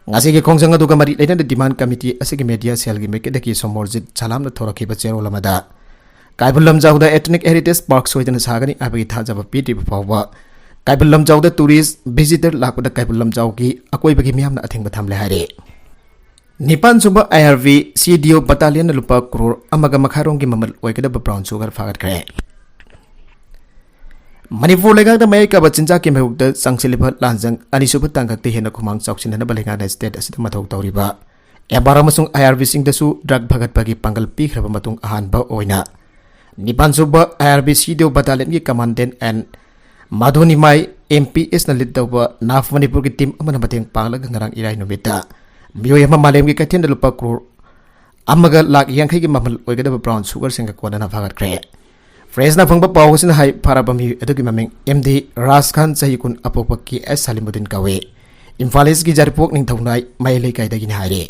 ꯉꯁꯤꯒꯤ ꯈꯣꯡꯖꯪ ꯑꯗꯨꯒ ꯃꯔꯤ ꯂꯩꯅꯅ Demand Committee ꯑꯁꯤꯒꯤ media cellꯒꯤ ꯃꯥꯏꯀꯩꯗꯒꯤ ꯁꯣꯃꯣꯔꯖꯤꯠ ꯁꯂꯥꯝꯅ ꯊꯣꯔꯛꯈꯤꯕ ꯆꯦꯔꯣꯜ ꯑꯃꯗ ꯀꯩꯕꯨꯜ ꯂꯝꯖꯥꯎꯗ Ethnic Heritage Park ꯁꯣꯏꯗꯅ ꯁꯥꯒꯅꯤ ꯍꯥꯏꯕꯒꯤ ꯊꯥꯖꯕ ꯄꯤꯗ꯭ꯔꯤꯕ ꯐꯥꯎꯕ ꯀꯩꯕꯨꯜ ꯂꯝꯖꯥꯎꯗ tourist visitor ꯂꯥꯛꯄꯗ ꯀꯩꯕꯨꯜ ꯂꯝꯖꯥꯎꯒꯤ ꯑꯀꯣꯏꯕꯒꯤ ꯃꯤꯌꯥꯝꯅ ꯑꯊꯤꯡꯕ ꯊꯝꯂꯦ ꯍꯥꯏꯔꯤ꯫ ꯅꯤꯄꯥꯟ ꯁꯨꯕ IRB CDO battalionꯅ ꯂꯨꯄꯥ ꯀ꯭ꯔꯣꯔ ꯑꯃꯒ ꯃꯈꯥꯏꯔꯣꯝꯒꯤ ꯃꯃꯜ ꯑꯣꯏꯒꯗꯕ brown sugar ꯐꯥꯒꯠꯈ꯭ꯔꯦ꯫ ꯃꯅꯤꯄꯨꯔ ꯂꯩꯉꯥꯛꯅ ꯃꯌꯥꯏ ꯀꯥꯕ ꯆꯤꯟꯖꯥꯛꯀꯤ ꯃꯥꯌꯣꯛꯇ ꯆꯪꯁꯤꯜꯂꯤꯕ ꯂꯥꯟꯖꯪ ꯑꯅꯤꯁꯨꯕ ꯇꯥꯡꯀꯛꯇ ꯍꯦꯟꯅ ꯈꯨꯃꯥꯡ ꯆꯥꯎꯁꯤꯟꯅꯅꯕ ꯂꯩꯉꯥꯛꯅ state ꯑꯁꯤꯗ ꯃꯊꯧ ꯇꯧꯔꯤꯕ MR ꯑꯃꯁꯨꯡ IRBꯁꯤꯡꯗꯁꯨ drug ꯐꯒꯠꯄꯒꯤ ꯄꯥꯡꯒꯜ ꯄꯤꯈ꯭ꯔꯕ ꯃꯇꯨꯡ ꯑꯍꯥꯟꯕ ꯑꯣꯏꯅ ꯅꯤꯄꯥꯟ ꯁꯨꯕ IRB CDO battalionꯒꯤ commandant and ꯃꯥꯙꯨ Nimai MPSꯅ lead ꯇꯧꯕ ꯅꯥꯐ ꯃꯅꯤꯄꯨꯔꯒꯤ team ꯑꯃꯅ ꯃꯇꯦꯡ ꯄꯥꯡꯂꯒ ꯉꯔꯥꯡ ꯏꯔꯥꯏ ꯅꯨꯃꯤꯠꯇ ꯃꯤꯑꯣꯏ ꯑꯃ ꯃꯥꯂꯦꯝꯒꯤ ꯀꯩꯊꯦꯜꯗ ꯂꯨꯄꯥ ꯀ꯭ꯔꯣꯔ ꯑꯃꯒ ꯂꯥꯈ ꯌꯥꯡꯈꯩꯒꯤ ꯃꯃꯜ ꯑꯣꯏꯒꯗꯕ brown sugarꯁꯤꯡꯒ ꯀꯣꯟꯅꯅ ꯐꯥꯒꯠꯈ꯭ꯔꯦ꯫ Pressꯅ ꯐꯪꯕ ꯄꯥꯎ ꯑꯁꯤꯅ ꯍꯥꯏ, ꯐꯥꯔꯕ ꯃꯤꯑꯣꯏ ꯑꯗꯨꯒꯤ ꯃꯃꯤꯡ MD ꯔꯥꯖ ꯈꯥꯟ, ꯆꯍꯤ ꯀꯨꯟ, ꯑꯄꯣꯛꯄ KS ꯁꯂꯤꯃꯨꯗꯤꯟ ꯀꯧꯏ꯫ ꯏꯝꯐꯥꯜ Eastꯀꯤ ꯌꯥꯏꯔꯤꯄꯣꯛ ꯅꯤꯡꯊꯧ ꯅꯥꯏ ꯃꯌꯥꯏ ꯂꯩꯀꯥꯏꯗꯒꯤꯅꯤ ꯍꯥꯏꯔꯤ꯫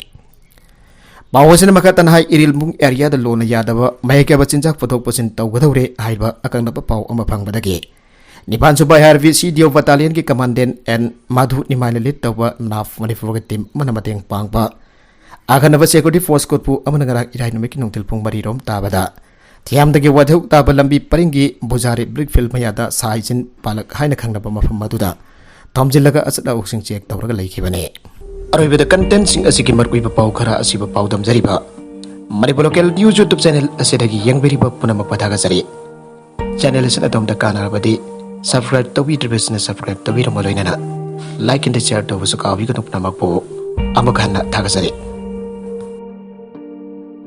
ꯄꯥꯎ ꯑꯁꯤꯅ ꯃꯈꯥ ꯇꯥꯅ ꯍꯥꯏ, ꯏꯔꯤꯜꯕꯨꯡ areaꯗ ꯂꯣꯟꯅ ꯌꯥꯗꯕ ꯃꯌꯥꯏ ꯀꯥꯕ ꯆꯤꯟꯖꯥꯛ ꯄꯨꯊꯣꯛ ꯄꯨꯁꯤꯟ ꯇꯧꯒꯗꯧꯔꯦ ꯍꯥꯏꯕ ꯑꯀꯛꯅꯕ ꯄꯥꯎ ꯑꯃ ꯐꯪꯕꯗꯒꯤ ꯅꯤꯄꯥꯟ ꯁꯨꯕ IRB CDO battalionꯒꯤ commandant and ꯃꯥꯙꯨ ꯅꯤꯃꯥꯏꯅ lead ꯇꯧꯕ ꯅꯥꯐ ꯃꯅꯤꯄꯨꯔꯒꯤ team ꯑꯃꯅ ꯃꯇꯦꯡ ꯄꯥꯡꯕ ꯑꯈꯟꯅꯕ security force ꯀꯣꯔꯐꯨ ꯑꯃꯅ ꯉꯔꯥꯡ ꯏꯔꯥꯏ ꯅꯨꯃꯤꯠꯀꯤ ꯅꯨꯡꯊꯤꯜ ꯄꯨꯡ ꯃꯔꯤ ꯔꯣꯝ ꯇꯥꯕꯗ ꯊꯤꯌꯥꯝꯗꯒꯤ ꯋꯥꯊꯧ ꯇꯥꯕ ꯂꯝꯕꯤ ꯄꯔꯤꯡꯒꯤ ꯕꯨꯖꯥꯔꯤ brick field ꯃꯌꯥꯗ ꯁꯥꯏꯖꯤꯟ ꯄꯥꯂꯛ ꯍꯥꯏꯅ ꯈꯪꯅꯕ ꯃꯐꯝ ꯑꯗꯨꯗ ꯊꯣꯝꯖꯤꯜꯂꯒ ꯑꯆꯠ ꯑꯋꯣꯛꯁꯤꯡ check ꯇꯧꯔꯒ ꯂꯩꯈꯤꯕꯅꯤ꯫ ꯑꯔꯣꯏꯕꯗ contentꯁꯤꯡ ꯑꯁꯤꯒꯤ ꯃꯔꯨꯑꯣꯏꯕ ꯄꯥꯎ ꯈꯔ ꯑꯁꯤꯕꯨ ꯄꯥꯎꯗꯝꯖꯔꯤꯕ Manipur Local News YouTube channel ꯑꯁꯤꯗꯒꯤ ꯌꯦꯡꯕꯤꯔꯤꯕ ꯄꯨꯝꯅꯃꯛꯄꯨ ꯊꯥꯒꯠꯆꯔꯤ꯫ Channel ꯑꯁꯤꯅ ꯑꯗꯣꯝꯗ ꯀꯥꯟꯅꯔꯕꯗꯤ subscribe ꯇꯧꯕꯤꯗ꯭ꯔꯤꯕꯁꯤꯡꯅ subscribe ꯇꯧꯕꯤꯔꯝꯃ ꯂꯣꯏꯅꯅ like and share ꯇꯧꯕꯁꯨ ꯀꯥꯎꯕꯤꯒꯅꯨ꯫ ꯄꯨꯝꯅꯃꯛꯄꯨ ꯑꯃꯨꯛ ꯍꯟꯅ ꯊꯥꯒꯠꯆꯔꯤ꯫